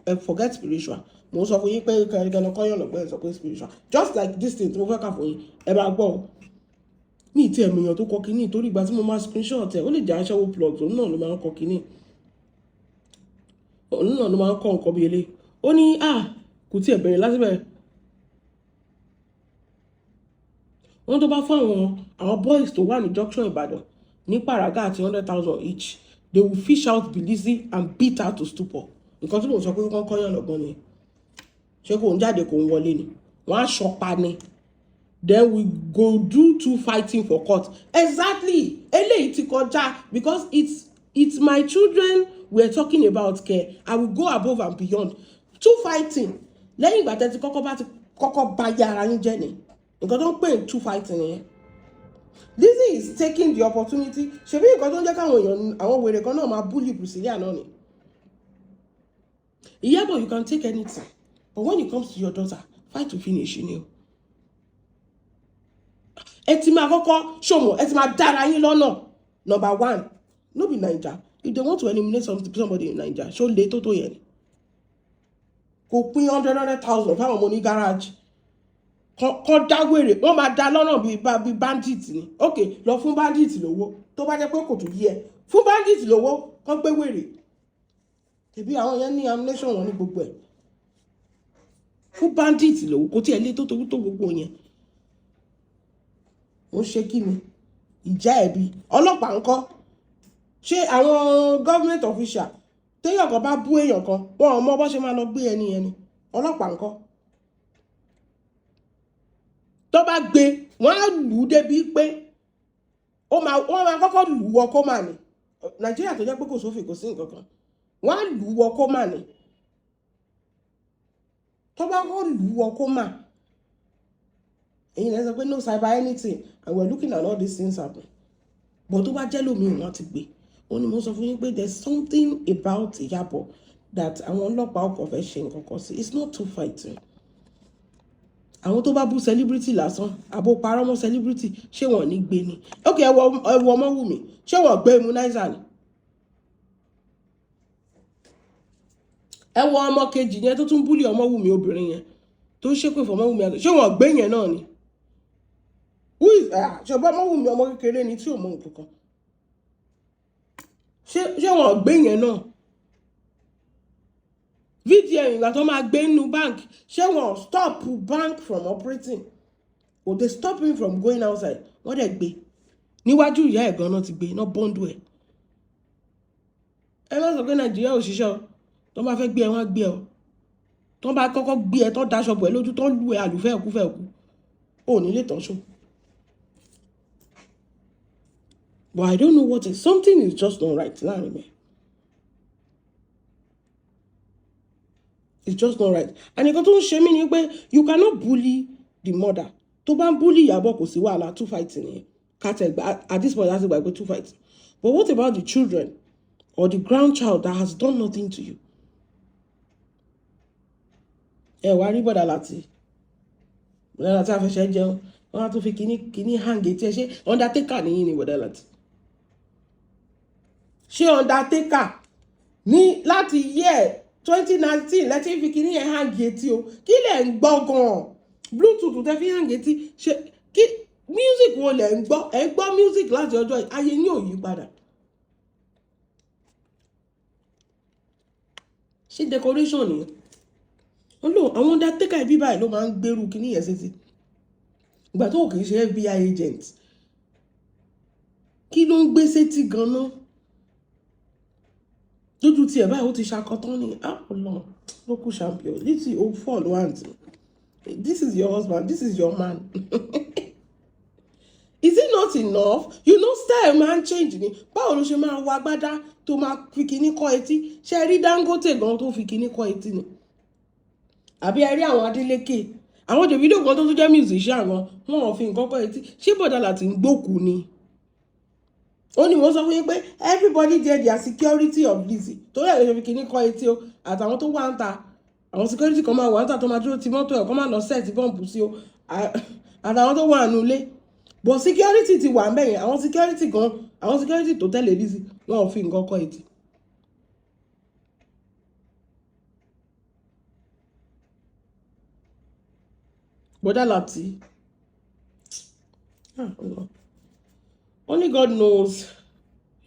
ẹ forget spiritual. Mo ń sọ fún yín pé kẹrìkẹ lọ kọ́yàn lọ́gbọ́n, ẹ sọ pé spiritual. Just like this thing tí mo fẹ́ kà fún yín, ẹ bá gbọ́ o. Mi ì tí ẹ̀mí èèyàn tó kọ kínní, torí ìgbà tí mo máa screenshot ẹ̀, ó lè jẹ́ aṣẹ́wó plug, òun náà ló máa ń kọ kínní, òun náà ló máa ń kọ nǹkan bí eléyìí. Ó ní à kò tí ẹ̀ bẹ̀rẹ̀ láti bẹ̀rẹ̀. Wọ́n tó bá fún àwọn boys tó wà ní junction Ìbàdàn ní Paraga àti 100,000 each, they will fish out Bilizzy and beat her to stupor. Nǹkan tí mò ń sọ pé kán kọ́yàn lọ́gbọ́n ni, ṣé kò ń jáde kò ń wọlé ni, wọ́n á ṣọpa ni. Then we go do two fighting for court. Exactly, eléyìí ti kọjá, because it's my children we are talking about care. I will go above and beyond. Two fighting lẹ́yìn ìgbà tẹ́ ti kọ́kọ́ bá ti kọ́kọ́ ba yé ara yín jẹ́ ni. Nǹkan tó ń pè ní two fighting nìyẹn. Lizzy is taking the opportunity. Ṣebí nǹkan tó ń jẹ́ káwọn èèyàn, àwọn wèrè kan náà máa bully Priscilla náà ni. Ìyábọ̀, you can take anything, but when it comes to your daughter, fight to finish ni o. Ẹ ti máa kọ́kọ́ ṣòwò, ẹ ti máa dára yín lọ́nà. Number one, no be Naija. If they want to eliminate somebody in Naija, ṣó le tó tó yẹn ni? Kò pín hundred hundred thousand fáwọn ọmọ ní garage kọ́ dáwèrè, wọ́n máa dá lọ́nà bíi bandit ni. Ok, lọ fún bandit lówó. Tó bá jẹ́ pé kò tún yí ẹ, fún bandit lówó kọ́ gbé wèrè tẹ̀bí àwọn yẹn ní ammunition wọn ní gbogbo ẹ̀. Fún bandit lówó, kò tí ẹ lé tó tó tó gbogbo yẹn. Ó ṣe kí ni ìjà ẹ̀bi ọlọ́pàá ńkọ́? Ṣé àwọn government official, téèyàn kan bá bú èèyàn kan, wọn ò mọ bó ṣe máa lọ gbé ẹni yẹn ni? Ọlọ́pàá ńkọ́? Tó bá gbé, wọ́n á lù ú débi pé ó máa, wọ́n máa kọ́kọ́ lù ú wọ coma ní Nàìjíríà, tó jẹ́ pé kò sófin, kò sí nǹkan kan. Wọ́n á lù ú wọ coma ní. Tó bá kọ́ lù ú wọ coma, èyí lè sọ pé no cyber anything, and we are looking at all these things happen. But tó bá jẹ́ lómi, wọ́n ti gbé. Ó ní mo sọ fún yín pé there's something about Ìyábọ̀ that àwọn ọlọ́pàá ọkọ̀ fẹ́ ṣe nǹkan kan sí. It's not too fighting. Àwọn tó bá bú celebrity lásán, àbò parọ́ mọ́ celebrity, ṣé wọ́n ní gbé ni? Ok, ẹ wọ Ọmọ́wùmí, ṣé wọ́n gbé immunizer ni? Ẹ wọ ọmọ kejì yẹn tó tún bully Ọmọ́wùmí, obìnrin yẹn tó ṣépè fún Ọmọ́wùmí, ṣé wọ́n gbé yẹn náà ni? Who is, ah, ṣùgbọ́n Ọmọ́wùmí, ọmọ kékeré ni tí ò mọ nǹkan kan. Ṣé wọ́n gbé yẹn náà? VDM, ìgbà tó máa gbé nínú bank, ṣé wọ́n stop bank from operating or they stop him from going outside? Wọ́n dẹ̀ gbé níwájú ìyá ẹ̀ gan-an ti gbé náà bọ́ńdù ẹ̀. Ẹ má sọ pé Nàìjíríà ò ṣiṣẹ́ o. Tó bá fẹ́ gbé ẹ, wọ́n á gbé ẹ o. Tó bá kọ́kọ́ gbé ẹ, tó daṣọ bọ̀ ẹ lójú, tó lù ẹ àlùfẹ́ ẹ̀kú fẹ́ kú, ò ní lè tán ṣó. But I don't know what is, something is just not right láàrin mi. It's just not right. And nǹkan tó ń ṣe mí ni pé you cannot bully the mother. Tó bá ń bully Ìyábọ̀, kò sí wàhálà, two fighting nìyẹn. Kàtẹ́gbà at this point láti gbà pé two fighting. But what about the children or the grandchild that has done nothing to you? Ẹ wá rí bọ̀dà láti bọ̀dà láti afẹsẹ̀ jẹun, wọ́n á tún fi kíní kíní hang etí ẹ. Ṣé undertaker nìyí ni, bọ̀dà láti? Ṣé undertaker ní láti year 2019 lẹ́tí fi kíní yẹn hang etí o? Kí lẹ̀ ń gbọ́ gan-an? Bluetooth tẹ́ fi hang etí, ṣe kí music wo lẹ̀ ń gbọ́? Ẹ̀ ń gbọ́ music láti ọjọ́ ayé yín ò yí padà. Ṣé decoration nìyẹn? Wọ́n lò àwọn undertaker ibi báyìí ló máa ń gbèrú kíní yẹn sétí. Ìgbà tó kì í ṣe FBI agent, kí ló ń gbé sétí gan-an lójú tiẹ̀ báyìí? Ó ti ṣakọtán ni. Ah, Ọlọ́run ló kú champion. Lizzy, ó fall once. This is your husband, this is your man. Is it not enough? You know, style máa ń change ni. Báwo ló ṣe máa wọ agbádá tó máa fi kíní kọ́ etí? Ṣe rí Dangote gan tó fi kíní kọ́ etí ni? Àbí ẹ rí àwọn Adeleke, àwọn Davido kan tó tún jẹ́ musician gan, wọn ò fi nǹkan kọ́ etí? Ṣé bọ̀dà láti ń gbókù ni? Ó ní mo sọ fún yín pé everybody there, their security of Lizzy, torí ẹ̀ lè fi kíní kọ́ etí o. Àtàwọn tó wà ń ta, àwọn security kan máa wà ń ta tó máa dúró ti mọ́tò ẹ̀ kó máa lọ set bọ́ǹbù sí o, àtàwọn tó wà nù ilé. But security ti wà ń bẹ̀yẹn. Àwọn security gan, àwọn security tó tẹ̀lé Lizzy, wọn ò fi nǹkan kọ́ etí. Bọ́dà láti, ah, Allah. Only God knows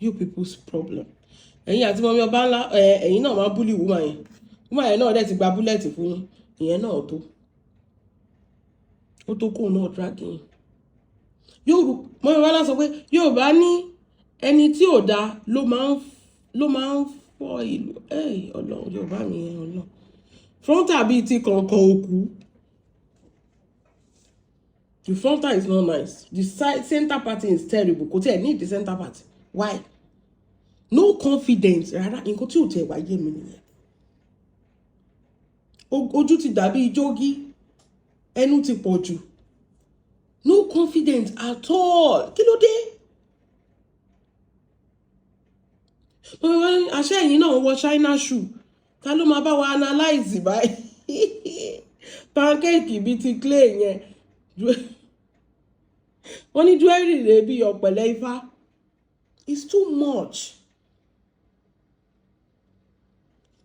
you people's problem. Ẹ̀yin àti mọ́mí ọba ńlá, ẹ̀yin náà máa bully woman yẹn. Woman yẹn náà dẹ̀ ti gba bullet fún yín. Ìyẹn náà tó. Ó tó kóun náà drag yín. Mọ́mí ọba ńlá sọ pé Yorùbá ní ẹni tí ò dáa ló máa ń fọ́ ìlú. Ọlọ́run, Yorùbá mi yẹn, Ọlọ́run. Frontal bíi ti kọ̀ọ̀kan òkú. The frontal is not nice. The side center parting is terrible. Kò tiẹ̀ ní the center part. Why? No confidence rárá. Nǹkan tí ò tiẹ̀ wá yé mi nìyẹn. Ojú ti dàbí jógí, ẹnu ti pọ̀ jù. No confidence at all. Kí ló dé? Àṣẹ ẹ̀yìn náà wọ China shoe. Ta ló máa bá wa analyze báyìí? Pancake bíi ti clay yẹn. Wọ́n ní jewelry rẹ̀ bí ọ̀pẹ̀lẹ̀ Ifá. It's too much.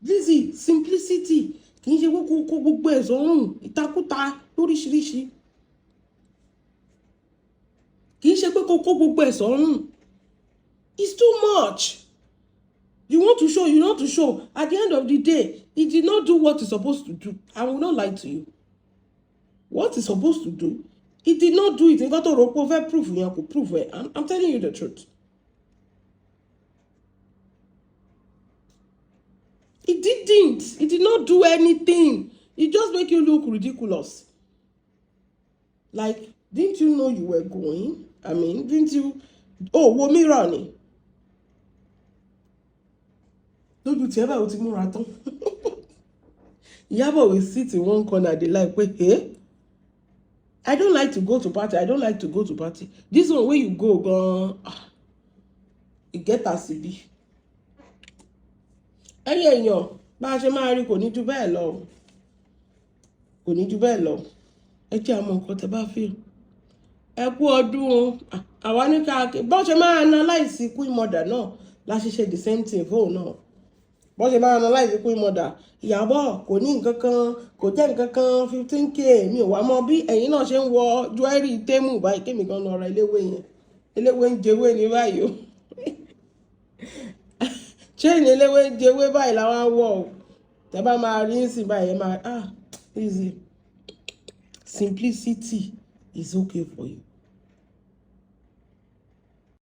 Lizzy, simplicity. Kì í ṣe pé kó kó gbogbo ẹ̀ sọ́rùn ìtakùtà lóríṣiríṣi. Kì í ṣe pé kó kó gbogbo ẹ̀ sọ́rùn. It's too much. You want to show, you want to show. At the end of the day, he did not do what he's supposed to do. I will not lie to you. What he's supposed to do, he did not do it. Nǹkan tó rò pé ó fẹ́ proof yẹn, kò proof ẹ̀. I'm telling you the truth. He didn't. He did not do anything. He just make you look ridiculous. Like, didn't you know you were going? I mean, didn't you? Oh, wo mirror ni. Lójú tí ẹ báwo ti múra tán. Ìyábọ̀ will sit in one corner, dey like pé, "Hey, I don't like to go to party. I don't like to go to party. This one wey you go gan, ah, e get as e be." Ẹ̀yin èèyàn, bá a ṣe máa rí kò ní ju bẹ́ẹ̀ lọ. Kò ní ju bẹ́ẹ̀ lọ. Ẹ jẹ́ àmọ́ nǹkan tẹ́ bá feel. Ẹ kú ọdún o. Àwa ní ká bọ́n ṣe máa analyse Queen Mother náà la ṣe ṣe the same thing fóun náà. Bọ́n ṣe máa analyse Queen Mother. Ìyábọ̀ kò ní nǹkan kan, kò jẹ́ nǹkan kan, 15K. Mi ò wá mọ̀ bí ẹ̀yin náà ṣe ń wọ jewelry Temu báyìí. Kémi gan lọ ra eléwé yẹn. Eléwé ń jewé ní báyìí o. Chain eléwé ń jewé báyìí làwọn á wọ̀ o. Tẹ́ bá máa rí nísìn báyìí, ẹ máa, ah, easy. Simplicity is okay for you.